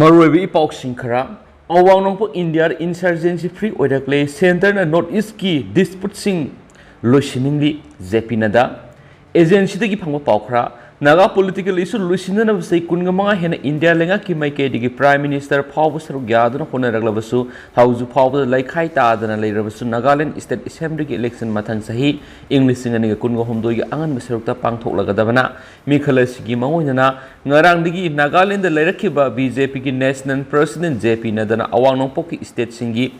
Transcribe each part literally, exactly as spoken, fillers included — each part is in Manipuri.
ꯃꯔꯨꯑꯣꯏꯕ ꯏ ꯄꯥꯎꯁꯤꯡ ꯈꯔ꯫ ꯑꯋꯥꯡ ꯅꯣꯡꯄꯣꯛ ꯏꯟꯗꯤꯌꯥꯗ insurgency free ꯑꯣꯏꯔꯛꯂꯦ, ꯁꯦꯟꯇꯔꯅ ꯅꯣꯔꯠ ꯏꯁꯀꯤ ꯗꯤꯁꯄ꯭ꯌꯨꯠꯁꯤꯡ ꯂꯣꯏꯁꯤꯟꯅꯤꯡꯂꯤ, ꯖꯦ ꯄꯤ ꯅꯗꯥ꯫ ꯑꯦꯖꯦꯟꯁꯤꯗꯒꯤ ꯐꯪꯕ ꯄꯥꯎ ꯈꯔ꯫ ꯅꯥꯒꯥ ꯄꯣꯂꯤꯇꯤꯀꯦꯜ ꯏꯁꯨ ꯂꯣꯏꯁꯤꯟꯅꯅꯕ ꯆꯍꯤ ꯀꯨꯟꯒ ꯃꯉꯥ ꯍꯦꯟꯅ ꯏꯟꯗꯤꯌꯥ ꯂꯩꯉꯥꯛꯀꯤ ꯃꯥꯏꯀꯩꯗꯒꯤ ꯄ꯭ꯔꯥꯏꯝ ꯃꯤꯅꯤꯁꯇꯔ ꯐꯥꯎꯕ ꯁꯔꯨꯛ ꯌꯥꯗꯨꯅ ꯍꯣꯠꯅꯔꯛꯂꯕꯁꯨ, ꯍꯧꯖꯤꯛ ꯐꯥꯎꯕꯗ ꯂꯩꯈꯥꯏ ꯇꯥꯗꯅ ꯂꯩꯔꯕꯁꯨ, ꯅꯥꯒꯥꯂꯦꯟ ꯏꯁꯇꯦꯠ ꯑꯦꯁꯦꯝꯕ꯭ꯂꯤꯒꯤ ꯏꯂꯦꯛꯁꯟ ꯃꯊꯪ ꯆꯍꯤ, ꯏꯪ ꯂꯤꯁꯤꯡ ꯑꯅꯤꯒ ꯀꯨꯟꯒ ꯍꯨꯝꯗꯣꯏꯒꯤ ꯑꯉꯟꯕ ꯁꯔꯨꯛꯇ ꯄꯥꯡꯊꯣꯛꯂꯒꯗꯕꯅ ꯃꯤꯈꯜ ꯑꯁꯤꯒꯤ ꯃꯑꯣꯡ ꯑꯣꯏꯅꯅ ꯉꯔꯥꯡꯗꯒꯤ ꯅꯥꯒꯥꯂꯦꯟꯗ ꯂꯩꯔꯛꯈꯤꯕ ꯕꯤ ꯖꯦ ꯄꯤꯒꯤ ꯅꯦꯁꯅꯦꯜ ꯄ꯭ꯔꯁꯤꯗꯦꯟ ꯖꯦ ꯄꯤ ꯅꯗꯥꯅ ꯑꯋꯥꯡ ꯅꯣꯡꯄꯣꯛꯀꯤ ꯏꯁꯇꯦꯠꯁꯤꯡꯒꯤ,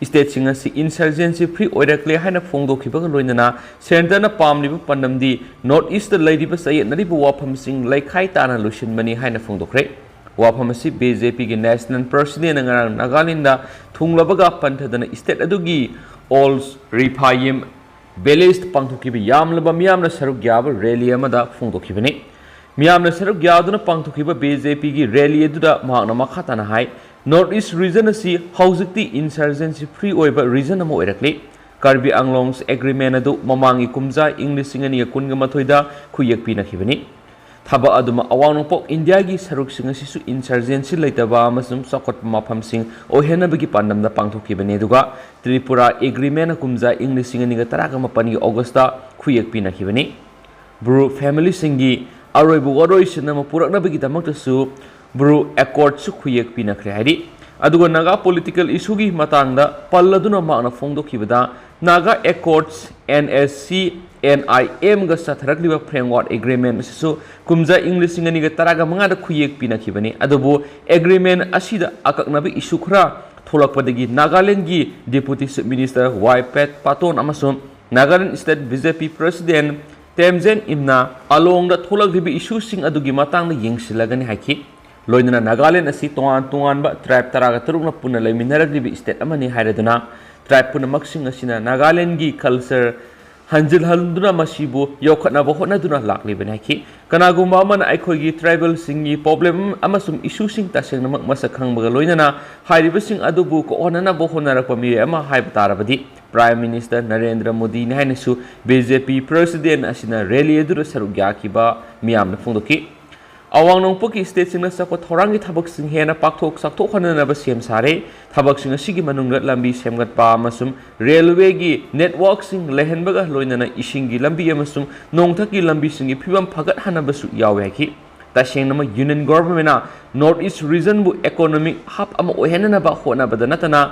ꯏꯁꯇꯦꯠꯁꯤꯡ ꯑꯁꯤ insurgency free ꯑꯣꯏꯔꯛꯂꯦ ꯍꯥꯏꯅ ꯐꯣꯡꯗꯣꯛꯈꯤꯕꯒ ꯂꯣꯏꯅꯅ ꯁꯦꯟꯇꯔꯅ ꯄꯥꯝꯂꯤꯕ ꯄꯥꯟꯗꯝꯗꯤ ꯅꯣꯔꯠ ꯏꯁꯇ ꯂꯩꯔꯤꯕ ꯆꯌꯦꯠꯅꯔꯤꯕ ꯋꯥꯐꯝꯁꯤꯡ ꯂꯩꯈꯥꯏ ꯇꯥꯅ ꯂꯣꯏꯁꯤꯟꯕꯅꯤ ꯍꯥꯏꯅ ꯐꯣꯡꯗꯣꯛꯈ꯭ꯔꯦ꯫ ꯋꯥꯐꯝ ꯑꯁꯤ ꯕꯤ ꯖꯦ ꯄꯤꯒꯤ ꯅꯦꯁꯅꯦꯜ ꯄ꯭ꯔꯁꯤꯗꯦꯟꯅ ꯉꯔꯥꯡ ꯅꯥꯒꯥꯂꯦꯟꯗ ꯊꯨꯡꯂꯕꯒ ꯄꯟꯊꯗꯅ ꯏꯁꯇꯦꯠ ꯑꯗꯨꯒꯤ ꯑꯣꯜ ꯔꯤꯐꯥꯌꯤꯝ ꯚꯤꯂꯦꯖꯇ ꯄꯥꯡꯊꯣꯛꯈꯤꯕ ꯌꯥꯝꯂꯕ ꯃꯤꯌꯥꯝꯅ ꯁꯔꯨꯛ ꯌꯥꯕ ꯔꯦꯂꯤ ꯑꯃꯗ ꯐꯣꯡꯗꯣꯛꯈꯤꯕꯅꯤ꯫ ꯃꯤꯌꯥꯝꯅ ꯁꯔꯨꯛ ꯌꯥꯗꯨꯅ ꯄꯥꯡꯊꯣꯛꯈꯤꯕ ꯕꯤ ꯖꯦ ꯄꯤꯒꯤ ꯔꯦꯂꯤ ꯑꯗꯨꯗ ꯃꯍꯥꯛꯅ ꯃꯈꯥ ꯇꯥꯅ ꯍꯥꯏ, ꯅꯣꯔꯠ ꯏꯁ ꯔꯤꯖꯟ ꯑꯁꯤ ꯍꯧꯖꯤꯛꯇꯤ insurgency free ꯑꯣꯏꯕ ꯔꯤꯖꯟ ꯑꯃ ꯑꯣꯏꯔꯛꯂꯤ꯫ ꯀꯥꯔꯕꯤ ꯑꯪꯂꯣꯡꯁ ꯑꯦꯒ꯭ꯔꯤꯃꯦꯟ ꯑꯗꯨ ꯃꯃꯥꯡꯒꯤ ꯀꯨꯝꯖꯥ ꯏꯪ ꯂꯤꯁꯤꯡ ꯑꯅꯤꯒ ꯀꯨꯟꯒ ꯃꯥꯊꯣꯏꯗ ꯈꯨꯌꯦꯛ ꯄꯤꯅꯈꯤꯕꯅꯤ꯫ ꯊꯕꯛ ꯑꯗꯨꯃꯛ ꯑꯋꯥꯡ ꯅꯣꯡꯄꯣꯛ ꯏꯟꯗꯤꯌꯥꯒꯤ ꯁꯔꯨꯛꯁꯤꯡ ꯑꯁꯤꯁꯨ insurgency ꯂꯩꯇꯕ ꯑꯃꯁꯨꯡ ꯆꯥꯎꯈꯠꯄ ꯃꯐꯝꯁꯤꯡ ꯑꯣꯏꯍꯟꯅꯕꯒꯤ ꯄꯥꯟꯗꯝꯗ ꯄꯥꯡꯊꯣꯛꯈꯤꯕꯅꯤ꯫ ꯑꯗꯨꯒ ꯇ꯭ꯔꯤꯄꯨꯔꯥ ꯑꯦꯒ꯭ꯔꯤꯃꯦꯟꯅ ꯀꯨꯝꯖꯥ ꯏꯪ ꯂꯤꯁꯤꯡ ꯑꯅꯤꯒ ꯇꯔꯥꯒ ꯃꯥꯄꯟꯒꯤ ꯑꯣꯒꯁꯇ ꯈꯨꯌꯦꯛ ꯄꯤꯅꯈꯤꯕꯅꯤ꯫ ꯕ꯭ꯔꯨ ꯐꯦꯃꯤꯂꯤꯁꯤꯡꯒꯤ ꯑꯔꯣꯏꯕ ꯋꯥꯔꯣꯏꯁꯤꯟ ꯑꯃ ꯄꯨꯔꯛꯅꯕꯒꯤꯗꯃꯛꯇꯁꯨ ꯕ꯭ꯔꯨ ꯑꯦꯀꯣꯔꯗꯁꯨ ꯈꯨꯌꯦꯛ ꯄꯤꯅꯈ꯭ꯔꯦ ꯍꯥꯏꯔꯤ꯫ ꯑꯗꯨꯒ ꯅꯥꯒꯥ ꯄꯣꯂꯤꯇꯤꯀꯦꯜ ꯏꯁꯨꯒꯤ ꯃꯇꯥꯡꯗ ꯄꯜꯂꯗꯨꯅ ꯃꯍꯥꯛꯅ ꯐꯣꯡꯗꯣꯛꯈꯤꯕꯗ, Naga ꯑꯦꯀꯣꯔꯗꯁ, N S C, N I ꯑꯦꯝꯒ ꯆꯠꯊꯔꯛꯂꯤꯕ framework agreement ꯑꯁꯤꯁꯨ ꯀꯨꯝꯖꯥ ꯏꯪ ꯂꯤꯁꯤꯡ ꯑꯅꯤꯒ ꯇꯔꯥꯒ ꯃꯉꯥꯗ ꯈꯨꯌꯦꯛ ꯄꯤꯅꯈꯤꯕꯅꯤ꯫ ꯑꯗꯨꯕꯨ ꯑꯦꯒ꯭ꯔꯤꯃꯦꯟ ꯑꯁꯤꯗ ꯑꯀꯛꯅꯕ ꯏꯁꯨ ꯈꯔ ꯊꯣꯛꯂꯛꯄꯗꯒꯤ ꯅꯥꯒꯥꯂꯦꯟꯒꯤ ꯗꯤꯄꯨꯇꯤ ꯆꯤꯐ ꯃꯤꯅꯤꯁꯇꯔ ꯋꯥꯏ ꯄꯦꯠ ꯄꯥꯇꯣꯟ ꯑꯃꯁꯨꯡ ꯅꯥꯒꯥꯂꯦꯟ ꯁ꯭ꯇꯦꯠ ꯕꯤ ꯖꯦ ꯄꯤ ꯄ꯭ꯔꯁꯤꯗꯦꯟ ꯇꯦꯝꯖꯦꯟ ꯏꯝꯅ ꯑꯂꯣꯡꯗ ꯊꯣꯛꯂꯛꯂꯤꯕ ꯏꯁꯨꯁꯤꯡ ꯑꯗꯨꯒꯤ ꯃꯇꯥꯡꯗ ꯌꯦꯡꯁꯤꯜꯂꯒꯅꯤ ꯍꯥꯏꯈꯤ꯫ ꯂꯣꯏꯅꯅ ꯅꯥꯒꯥꯂꯦꯟ ꯑꯁꯤ ꯇꯣꯉꯥꯟ ꯇꯣꯉꯥꯟꯕ ꯇ꯭ꯔꯥꯏꯕ ꯇꯔꯥꯒ ꯇꯔꯨꯛꯅ ꯄꯨꯟꯅ ꯂꯩꯃꯤꯟꯅꯔꯛꯂꯤꯕ ꯏꯁꯇꯦꯠ ꯑꯃꯅꯤ ꯍꯥꯏꯔꯗꯨꯅ, ꯇ꯭ꯔꯥꯏꯕ ꯄꯨꯝꯅꯃꯛꯁꯤꯡ ꯑꯁꯤꯅ ꯅꯥꯒꯥꯂꯦꯟꯒꯤ ꯀꯜꯆꯔ ꯍꯟꯖꯤꯜꯍꯟꯗꯨꯅ ꯃꯁꯤꯕꯨ ꯌꯣꯛꯈꯠꯅꯕ ꯍꯣꯠꯅꯗꯨꯅ ꯂꯥꯛꯂꯤꯕꯅꯤ ꯍꯥꯏꯈꯤ꯫ ꯀꯅꯥꯒꯨꯝꯕ ꯑꯃꯅ ꯑꯩꯈꯣꯏꯒꯤ ꯇ꯭ꯔꯥꯏꯕꯦꯜꯁꯤꯡꯒꯤ ꯄ꯭ꯔꯣꯕ꯭ꯂꯦꯝ ꯑꯃꯁꯨꯡ ꯏꯁꯨꯁꯤꯡ ꯇꯁꯦꯡꯅꯃꯛ ꯃꯁꯛ ꯈꯪꯕꯒ ꯂꯣꯏꯅꯅ ꯍꯥꯏꯔꯤꯕꯁꯤꯡ ꯑꯗꯨꯕꯨ ꯀꯣꯛꯍꯟꯅꯅꯕ ꯍꯣꯠꯅꯔꯛꯄ ꯃꯤꯑꯣꯏ ꯑꯃ ꯍꯥꯏꯕ ꯇꯥꯔꯕꯗꯤ ꯄ꯭ꯔꯥꯏꯝ ꯃꯤꯅꯤꯁꯇꯔ ꯅꯔꯦꯟꯗ꯭ꯔ ꯃꯣꯗꯤꯅꯤ ꯍꯥꯏꯅꯁꯨ ꯕꯤ ꯖꯦ ꯄꯤ ꯄ꯭ꯔꯁꯤꯗꯦꯟ ꯑꯁꯤꯅ ꯔꯦꯂꯤ ꯑꯗꯨꯗ ꯁꯔꯨꯛ ꯌꯥꯈꯤꯕ ꯃꯤꯌꯥꯝꯅ ꯐꯣꯡꯗꯣꯛꯈꯤ꯫ ꯑꯋꯥꯡ ꯅꯣꯡꯄꯣꯛꯀꯤ stateꯁꯤꯡꯅ ꯆꯥꯎꯈꯠ ꯊꯧꯔꯥꯡꯒꯤ ꯊꯕꯛꯁꯤꯡ ꯍꯦꯟꯅ ꯄꯥꯛꯊꯣꯛ ꯆꯥꯎꯊꯣꯛꯍꯟꯅꯅꯕ ꯁꯦꯝ ꯁꯥꯔꯦ꯫ ꯊꯕꯛꯁꯤꯡ ꯑꯁꯤꯒꯤ ꯃꯅꯨꯡꯗ ꯂꯝꯕꯤ ꯁꯦꯝꯒꯠꯄ ꯑꯃꯁꯨꯡ railwayꯒꯤ networkꯁꯤꯡ ꯂꯩꯍꯟꯕꯒ ꯂꯣꯏꯅꯅ ꯏꯁꯤꯡꯒꯤ ꯂꯝꯕꯤ ꯑꯃꯁꯨꯡ ꯅꯣꯡꯊꯛꯀꯤ ꯂꯝꯕꯤꯁꯤꯡꯒꯤ ꯐꯤꯕꯝ ꯐꯒꯠꯍꯟꯅꯕꯁꯨ ꯌꯥꯎꯏ ꯍꯥꯏꯈꯤ꯫ ꯇꯁꯦꯡꯅꯃꯛ Union Governmentꯅ North East Regionꯕꯨ economic hub ꯑꯃ ꯑꯣꯏꯍꯟꯅꯅꯕ ꯍꯣꯠꯅꯕꯗ ꯅꯠꯇꯅ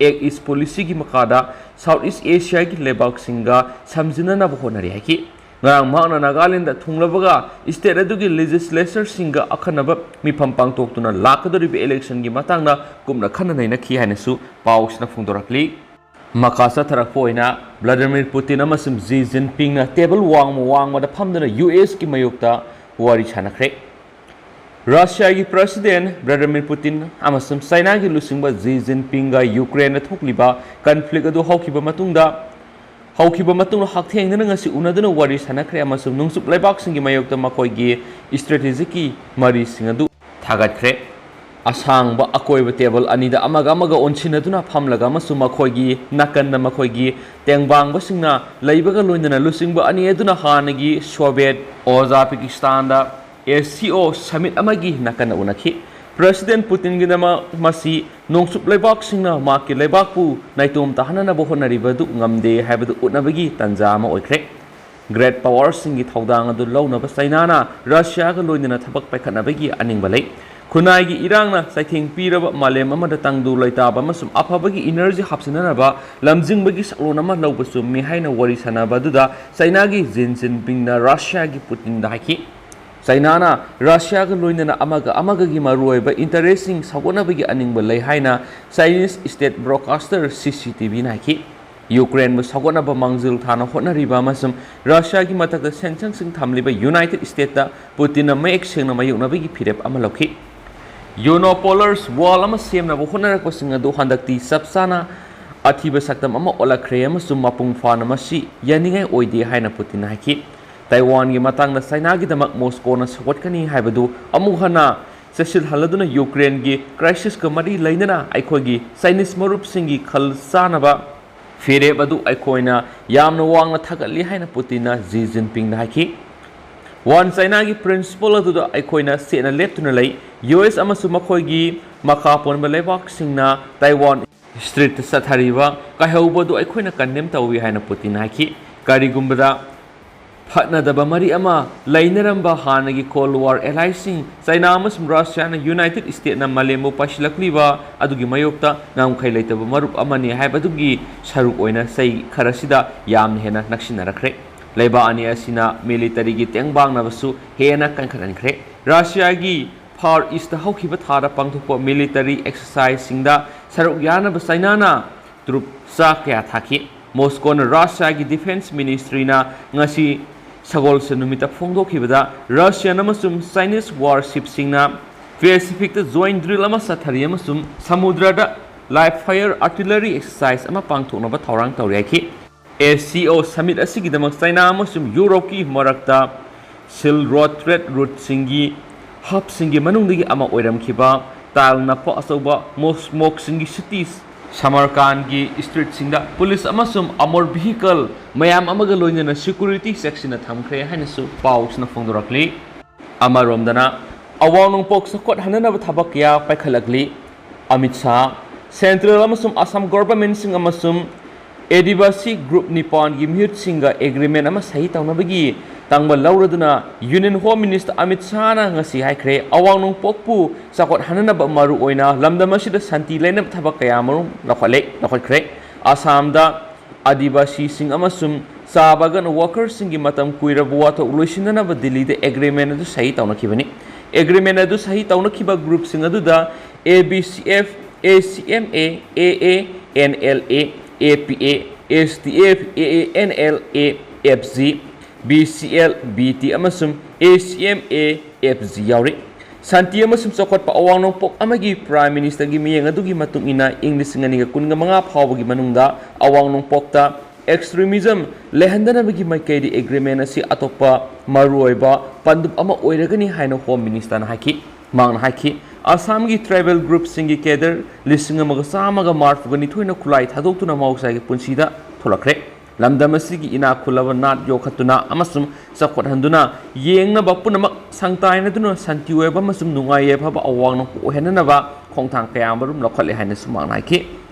Act East Policyꯒꯤ ꯃꯈꯥꯗ South East Asiaꯒꯤ ꯂꯩꯕꯥꯛꯁꯤꯡꯒ ꯁꯝꯖꯤꯟꯅꯅꯕ ꯍꯣꯠꯅꯔꯤ ꯍꯥꯏꯈꯤ꯫ ꯉꯔꯥꯡ ꯃꯍꯥꯛꯅ ꯅꯥꯒꯥꯂꯦꯟꯗ ꯊꯨꯡꯂꯕꯒ state ꯑꯗꯨꯒꯤ legislatorꯁꯤꯡꯒ ꯑꯈꯟꯅꯕ ꯃꯤꯐꯝ ꯄꯥꯡꯊꯣꯛꯇꯨꯅ ꯂꯥꯛꯀꯗꯧꯔꯤꯕ electionꯒꯤ ꯃꯇꯥꯡꯗ ꯀꯨꯞꯅ ꯈꯟꯅ ꯅꯩꯅꯈꯤ ꯍꯥꯏꯅꯁꯨ ꯄꯥꯎꯁꯤꯅ ꯐꯣꯡꯗꯣꯔꯛꯂꯤ꯫ ꯃꯈꯥ ꯆꯠꯊꯔꯛꯄ ꯑꯣꯏꯅ Vladimir Putin ꯑꯃꯁꯨꯡ Xi Jinpingꯅ table ꯋꯥꯡꯃ ꯋꯥꯡꯃꯗ ꯐꯝꯗꯨꯅ USꯀꯤ ꯃꯥꯌꯣꯛꯇ ꯋꯥꯔꯤ ꯁꯥꯟꯅꯈ꯭ꯔꯦ꯫ ꯔꯁꯤꯌꯥꯒꯤ President Vladimir Putin ꯑꯃꯁꯨꯡ ꯆꯥꯏꯅꯥꯒꯤ ꯂꯨꯆꯤꯡꯕ Xi Jinpingꯒ Ukraineꯗ ꯊꯣꯛꯂꯤꯕ conflict ꯑꯗꯨ ꯍꯧꯈꯤꯕ ꯃꯇꯨꯡꯗ, ꯍꯧꯈꯤꯕ ꯃꯇꯨꯡꯗ ꯍꯛꯊꯦꯡꯅꯅ ꯉꯁꯤ ꯎꯅꯗꯨꯅ ꯋꯥꯔꯤ ꯁꯥꯟꯅꯈ꯭ꯔꯦ ꯑꯃꯁꯨꯡ ꯅꯣꯡꯆꯨꯞ ꯂꯩꯕꯥꯛꯁꯤꯡꯒꯤ ꯃꯥꯌꯣꯛꯇ ꯃꯈꯣꯏꯒꯤ strategyꯒꯤ ꯃꯔꯤꯁꯤꯡ ꯑꯗꯨ ꯊꯥꯒꯠꯈ꯭ꯔꯦ꯫ ꯑꯁꯥꯡꯕ ꯑꯀꯣꯏꯕ table ꯑꯅꯤꯗ ꯑꯃꯒ ꯑꯃꯒ ꯑꯣꯟꯁꯤꯟꯅꯗꯨꯅ ꯐꯝꯂꯒ ꯑꯃꯁꯨꯡ ꯃꯈꯣꯏꯒꯤ ꯅꯥꯀꯟꯗ ꯃꯈꯣꯏꯒꯤ ꯇꯦꯡꯕꯥꯡꯕꯁꯤꯡꯅ ꯂꯩꯕꯒ ꯂꯣꯏꯅꯅ ꯂꯨꯆꯤꯡꯕ ꯑꯅꯤ ꯑꯗꯨꯅ ꯍꯥꯟꯅꯒꯤ Soviet ꯑꯣꯖꯥꯄꯤꯀꯤꯁꯇꯥꯟꯗ SCO summit ꯑꯃꯒꯤ ꯅꯥꯀꯟꯗ ꯎꯅꯈꯤ꯫ President Putinꯒꯤꯗꯃꯛ ꯃꯁꯤ ꯅꯣꯡꯆꯨꯞ ꯂꯩꯕꯥꯛꯁꯤꯡꯅ ꯃꯍꯥꯛꯀꯤ ꯂꯩꯕꯥꯛꯄꯨ ꯅꯥꯏꯇꯣꯝ ꯇꯥꯍꯟꯅꯅꯕ ꯍꯣꯠꯅꯔꯤꯕ ꯑꯗꯨ ꯉꯝꯗꯦ ꯍꯥꯏꯕꯗꯨ ꯎꯠꯅꯕꯒꯤ ꯇꯥꯟꯖꯥ ꯑꯃ ꯑꯣꯏꯈ꯭ꯔꯦ꯫ Great Powerꯁꯤꯡꯒꯤ ꯊꯧꯗꯥꯡ ꯑꯗꯨ ꯂꯧꯅꯕ ꯆꯥꯏꯅꯥꯅ ꯔꯁꯤꯌꯥꯒ ꯂꯣꯏꯅꯅ ꯊꯕꯛ ꯄꯥꯏꯈꯠꯅꯕꯒꯤ ꯑꯅꯤꯡꯕ ꯂꯩ꯫ ꯈꯨꯟꯅꯥꯏꯒꯤ ꯏꯔꯥꯡꯅ ꯆꯩꯊꯦꯡ ꯄꯤꯔꯕ ꯃꯥꯂꯦꯝ ꯑꯃꯗ ꯇꯪꯗꯨ ꯂꯩꯇꯥꯕ ꯑꯃꯁꯨꯡ ꯑꯐꯕꯒꯤ energy ꯍꯥꯞꯆꯤꯟꯅꯅꯕ ꯂꯝꯖꯤꯡꯕꯒꯤ ꯁꯛꯂꯣꯟ ꯑꯃ ꯂꯧꯕ ꯆꯨꯝꯃꯤ ꯍꯥꯏꯅ ꯋꯥꯔꯤ ꯁꯥꯟꯅꯕ ꯑꯗꯨꯗ ꯆꯥꯏꯅꯥꯒꯤ Xi Jinpingꯅ ꯔꯁꯤꯌꯥꯒꯤ Putinꯗ ꯍꯥꯏꯈꯤ꯫ ꯆꯥꯏꯅꯥꯅ ꯔꯁꯤꯌꯥꯒ ꯂꯣꯏꯅꯅ ꯑꯃꯒ ꯑꯃꯒꯒꯤ ꯃꯔꯨꯑꯣꯏꯕ interestꯁꯤꯡ ꯁꯧꯒꯠꯅꯕꯒꯤ ꯑꯅꯤꯡꯕ ꯂꯩ ꯍꯥꯏꯅ Chinese state broadcaster CCTVꯅ ꯍꯥꯏꯈꯤ꯫ Ukraineꯕꯨ ꯁꯧꯒꯠꯅꯕ ꯃꯥꯡꯖꯤꯜ ꯊꯥꯅ ꯍꯣꯠꯅꯔꯤꯕ ꯑꯃꯁꯨꯡ ꯔꯁꯤꯌꯥꯒꯤ ꯃꯊꯛꯇ sanctionꯁꯤꯡ ꯊꯝꯂꯤꯕ United Statesꯇ Putinꯅ ꯃꯌꯦꯛ ꯁꯦꯡꯅ ꯃꯥꯌꯣꯛꯅꯕꯒꯤ ꯐꯤꯔꯦꯞ ꯑꯃ ꯂꯧꯈꯤ꯫ Unipolar wall ꯑꯃ ꯁꯦꯝꯅꯕ ꯍꯣꯠꯅꯔꯛꯄꯁꯤꯡ ꯑꯗꯨ ꯍꯟꯗꯛꯇꯤ ꯆꯞ ꯆꯥꯅ ꯑꯊꯤꯕ ꯁꯛꯇꯝ ꯑꯃ ꯑꯣꯜꯂꯛꯈ꯭ꯔꯦ ꯑꯃꯁꯨꯡ ꯃꯄꯨꯡ ꯐꯥꯅ ꯃꯁꯤ ꯌꯥꯅꯤꯡꯉꯥꯏ ꯑꯣꯏꯗꯦ ꯍꯥꯏꯅ Putinꯅ ꯍꯥꯏꯈꯤ꯫ ꯇꯥꯏꯋꯥꯟꯒꯤ ꯃꯇꯥꯡꯗ ꯆꯥꯏꯅꯥꯒꯤꯗꯃꯛ ꯃꯣꯁꯀꯣꯅ ꯁꯧꯒꯠꯀꯅꯤ ꯍꯥꯏꯕꯗꯨ ꯑꯃꯨꯛ ꯍꯟꯅ ꯆꯦꯠꯁꯤꯜꯍꯜꯂꯗꯨꯅ Ukraineꯒꯤ crisisꯀ ꯃꯔꯤ ꯂꯩꯅꯅ ꯑꯩꯈꯣꯏꯒꯤ Chinese ꯃꯔꯨꯞꯁꯤꯡꯒꯤ ꯈꯜ ꯆꯥꯅꯕ ꯐꯤꯔꯦꯞ ꯑꯗꯨ ꯑꯩꯈꯣꯏꯅ ꯌꯥꯝꯅ ꯋꯥꯡꯅ ꯊꯥꯒꯠꯂꯤ ꯍꯥꯏꯅ Putinꯅ Xi Jinpingꯗ ꯍꯥꯏꯈꯤ꯫ One Chinaꯒꯤ principle ꯑꯗꯨꯗ ꯑꯩꯈꯣꯏꯅ ꯁꯦꯠꯅ ꯂꯦꯞꯇꯨꯅ ꯂꯩ꯫ ꯌꯨ ꯑꯦꯁ ꯑꯃꯁꯨꯡ ꯃꯈꯣꯏꯒꯤ ꯃꯈꯥ ꯄꯣꯟꯕ ꯂꯩꯕꯥꯛꯁꯤꯡꯅ Taiwan Straitꯇ ꯆꯠꯊꯔꯤꯕ ꯀꯥꯏꯍꯧꯕ ꯑꯗꯨ ꯑꯩꯈꯣꯏꯅ condemn ꯇꯧꯏ ꯍꯥꯏꯅ ꯄꯨꯇꯤꯟꯅ ꯍꯥꯏꯈꯤ꯫ ꯀꯔꯤꯒꯨꯝꯕꯗ ꯐꯠꯅꯗꯕ ꯃꯔꯤ ꯑꯃ ꯂꯩꯅꯔꯝꯕ ꯍꯥꯟꯅꯒꯤ Cold War allyꯁꯤꯡ ꯆꯥꯏꯅꯥ ꯑꯃꯁꯨꯡ ꯔꯁꯤꯌꯥꯅ United Statesꯅ ꯃꯥꯂꯦꯝꯕꯨ ꯄꯥꯏꯁꯤꯜꯂꯛꯂꯤꯕ ꯑꯗꯨꯒꯤ ꯃꯥꯌꯣꯛꯇ ꯉꯝꯈꯩ ꯂꯩꯇꯕ ꯃꯔꯨꯞ ꯑꯃꯅꯤ ꯍꯥꯏꯕꯗꯨꯒꯤ ꯁꯔꯨꯛ ꯑꯣꯏꯅ ꯆꯍꯤ ꯈꯔꯁꯤꯗ ꯌꯥꯝꯅ ꯍꯦꯟꯅ ꯅꯛꯁꯤꯟꯅꯔꯛꯈ꯭ꯔꯦ꯫ ꯂꯩꯕꯥꯛ ꯑꯅꯤ ꯑꯁꯤꯅ militaryꯒꯤ ꯇꯦꯡꯕꯥꯡꯅꯕꯁꯨ ꯍꯦꯟꯅ ꯀꯟꯈꯠꯍꯟꯈ꯭ꯔꯦ꯫ ꯔꯁꯤꯌꯥꯒꯤ Far Eastꯇ ꯍꯧꯈꯤꯕ ꯊꯥꯗ ꯄꯥꯡꯊꯣꯛꯄ military exerciseꯁꯤꯡꯗ ꯁꯔꯨꯛ ꯌꯥꯅꯕ ꯆꯥꯏꯅꯥꯅ troop ꯆꯥ ꯀꯌꯥ ꯊꯥꯈꯤ꯫ ꯃꯣꯁꯀꯣꯅ ꯔꯁꯤꯌꯥꯒꯤ Defense Ministryꯅ ꯉꯁꯤ ꯁꯒꯣꯜꯁꯦꯟ ꯅꯨꯃꯤꯠꯇ ꯐꯣꯡꯗꯣꯛꯈꯤꯕꯗ Russian ꯑꯃꯁꯨꯡ Chinese warshipꯁꯤꯡꯅ Pacificꯇ joint drill ꯑꯃ ꯆꯠꯊꯔꯤ ꯑꯃꯁꯨꯡ ꯁꯃꯨꯗ꯭ꯔꯗ live fire artillery exercise ꯑꯃ ꯄꯥꯡꯊꯣꯛꯅꯕ ꯊꯧꯔꯥꯡ ꯇꯧꯔꯤ ꯍꯥꯏꯈꯤ꯫ SCO summit ꯑꯁꯤꯒꯤꯗꯃꯛ ꯆꯥꯏꯅꯥ ꯑꯃꯁꯨꯡ ꯌꯨꯔꯣꯞꯀꯤ ꯃꯔꯛꯇ Silk Road trade routeꯁꯤꯡꯒꯤ hubꯁꯤꯡꯒꯤ ꯃꯅꯨꯡꯗꯒꯤ ꯑꯃ ꯑꯣꯏꯔꯝꯈꯤꯕ tile ꯅꯞꯄ ꯑꯆꯧꯕ mosqueꯁꯤꯡꯒꯤ city ꯁꯃꯔꯀꯥꯟꯒꯤ streetꯁꯤꯡꯗ police ꯑꯃꯁꯨꯡ armored vehicle ꯃꯌꯥꯝ ꯑꯃꯒ ꯂꯣꯏꯅꯅ security ꯆꯦꯛꯁꯤꯟꯅ ꯊꯝꯈ꯭ꯔꯦ ꯍꯥꯏꯅꯁꯨ ꯄꯥꯎꯁꯤꯅ ꯐꯣꯡꯗꯣꯔꯛꯂꯤ꯫ ꯑꯃꯔꯣꯝꯗꯅ, ꯑꯋꯥꯡ ꯅꯣꯡꯄꯣꯛ ꯆꯥꯎꯈꯠꯍꯟꯅꯅꯕ ꯊꯕꯛ ꯀꯌꯥ ꯄꯥꯏꯈꯠꯂꯛꯂꯤ꯫ ꯑꯃꯤꯠ ꯁꯥꯍ, central ꯑꯃꯁꯨꯡ ꯑꯁꯥꯝ governmentꯁꯤꯡ ꯑꯃꯁꯨꯡ ꯑꯦꯗꯤꯕꯥꯁꯤ group ꯅꯤꯄꯥꯟꯒꯤ ꯃꯤꯍꯨꯠꯁꯤꯡꯒ agreement ꯑꯃ ꯁꯍꯤ ꯇꯧꯅꯕꯒꯤ ꯇꯥꯡꯕ ꯂꯧꯔꯗꯨꯅ Union Home Minister ꯑꯃꯤꯠ ꯁꯥꯍꯅ ꯉꯁꯤ ꯍꯥꯏꯈ꯭ꯔꯦ, ꯑꯋꯥꯡ ꯅꯣꯡꯄꯣꯛꯄꯨ ꯆꯥꯎꯈꯠꯍꯟꯅꯅꯕ ꯃꯔꯨꯑꯣꯏꯅ ꯂꯝꯗꯝ ꯑꯁꯤꯗ ꯁꯥꯟꯇꯤ ꯂꯩꯅꯕ ꯊꯕꯛ ꯀꯌꯥ ꯑꯃꯔꯣꯝ ꯂꯧꯈꯠꯂꯦ, ꯂꯧꯈꯠꯈ꯭ꯔꯦ꯫ ꯑꯁꯥꯝꯗ ꯑꯥꯗꯤꯕꯥꯁꯤꯁꯤꯡ ꯑꯃꯁꯨꯡ ꯆꯥ ꯕꯥꯒꯥꯟ workerꯁꯤꯡꯒꯤ ꯃꯇꯝ ꯀꯨꯏꯔꯕ ꯋꯥꯊꯣꯛ ꯂꯣꯏꯁꯤꯟꯅꯅꯕ ꯗꯤꯜꯂꯤꯗ agreement ꯑꯗꯨ ꯁꯍꯤ ꯇꯧꯅꯈꯤꯕꯅꯤ꯫ Agreement ꯑꯗꯨ ꯁꯍꯤ ꯇꯧꯅꯈꯤꯕ groupꯁꯤꯡ ꯑꯗꯨꯗ ABCF, ACMA, AA, NLA, APA, SDF, AANLA, FG, BCL, BT ꯑꯃꯁꯨꯡ ACMA, FG ꯌꯥꯎꯔꯤ꯫ ꯁꯥꯟꯇꯤ ꯑꯃꯁꯨꯡ ꯆꯥꯎꯈꯠꯄ ꯑꯋꯥꯡ ꯅꯣꯡꯄꯣꯛ ꯑꯃꯒꯤ Prime Ministerꯒꯤ ꯃꯤꯠꯌꯦꯡ ꯑꯗꯨꯒꯤ ꯃꯇꯨꯡ ꯏꯟꯅ, ꯏꯪ ꯂꯤꯁꯤꯡ ꯑꯅꯤꯒ ꯀꯨꯟꯒ ꯃꯉꯥ ꯐꯥꯎꯕꯒꯤ ꯃꯅꯨꯡꯗ ꯑꯋꯥꯡ ꯅꯣꯡꯄꯣꯛꯇ extremism ꯂꯩꯍꯟꯗꯅꯕꯒꯤ ꯃꯥꯏꯀꯩꯗꯤ agreement ꯑꯁꯤ ꯑꯇꯣꯞꯄ ꯃꯔꯨꯑꯣꯏꯕ ꯄꯥꯟꯗꯨꯞ ꯑꯃ ꯑꯣꯏꯔꯒꯅꯤ ꯍꯥꯏꯅ Home Ministerꯅ ꯍꯥꯏꯈꯤ꯫ ꯃꯍꯥꯛꯅ ꯍꯥꯏꯈꯤ, ꯑꯁꯥꯝꯒꯤ tribal groupꯁꯤꯡꯒꯤ cadre ꯂꯤꯁꯤꯡ ꯑꯃꯒ ꯆꯥꯝꯃꯒ ꯃꯔꯤꯐꯨꯒ ꯅꯤꯊꯣꯏꯅ ꯈꯨꯠꯂꯥꯏ ꯊꯥꯗꯣꯛꯇꯨꯅ ꯃꯍꯧꯁꯥꯒꯤ ꯄꯨꯟꯁꯤꯗ ꯊꯣꯛꯂꯛꯈ꯭ꯔꯦ꯫ ꯂꯝꯗꯝ ꯑꯁꯤꯒꯤ ꯏꯅꯥꯛ ꯈꯨꯜꯂꯕ ꯅꯥꯠ ꯌꯣꯛꯈꯠꯇꯨꯅ ꯑꯃꯁꯨꯡ ꯆꯥꯎꯈꯠꯍꯟꯗꯨꯅ, ꯌꯦꯡꯅꯕ ꯄꯨꯝꯅꯃꯛ ꯁꯪꯇꯥꯏꯅꯗꯨꯅ ꯁꯥꯟꯇꯤ ꯑꯣꯏꯕ ꯑꯃꯁꯨꯡ ꯅꯨꯡꯉꯥꯏ ꯌꯥꯏꯐꯕ ꯑꯋꯥꯡ ꯅꯣꯡꯄꯣꯛ ꯑꯣꯏꯍꯟꯅꯅꯕ ꯈꯣꯡꯊꯥꯡ ꯀꯌꯥ ꯑꯃꯔꯣꯝ ꯂꯧꯈꯠꯂꯦ ꯍꯥꯏꯅꯁꯨ ꯃꯍꯥꯛꯅ ꯍꯥꯏꯈꯤ꯫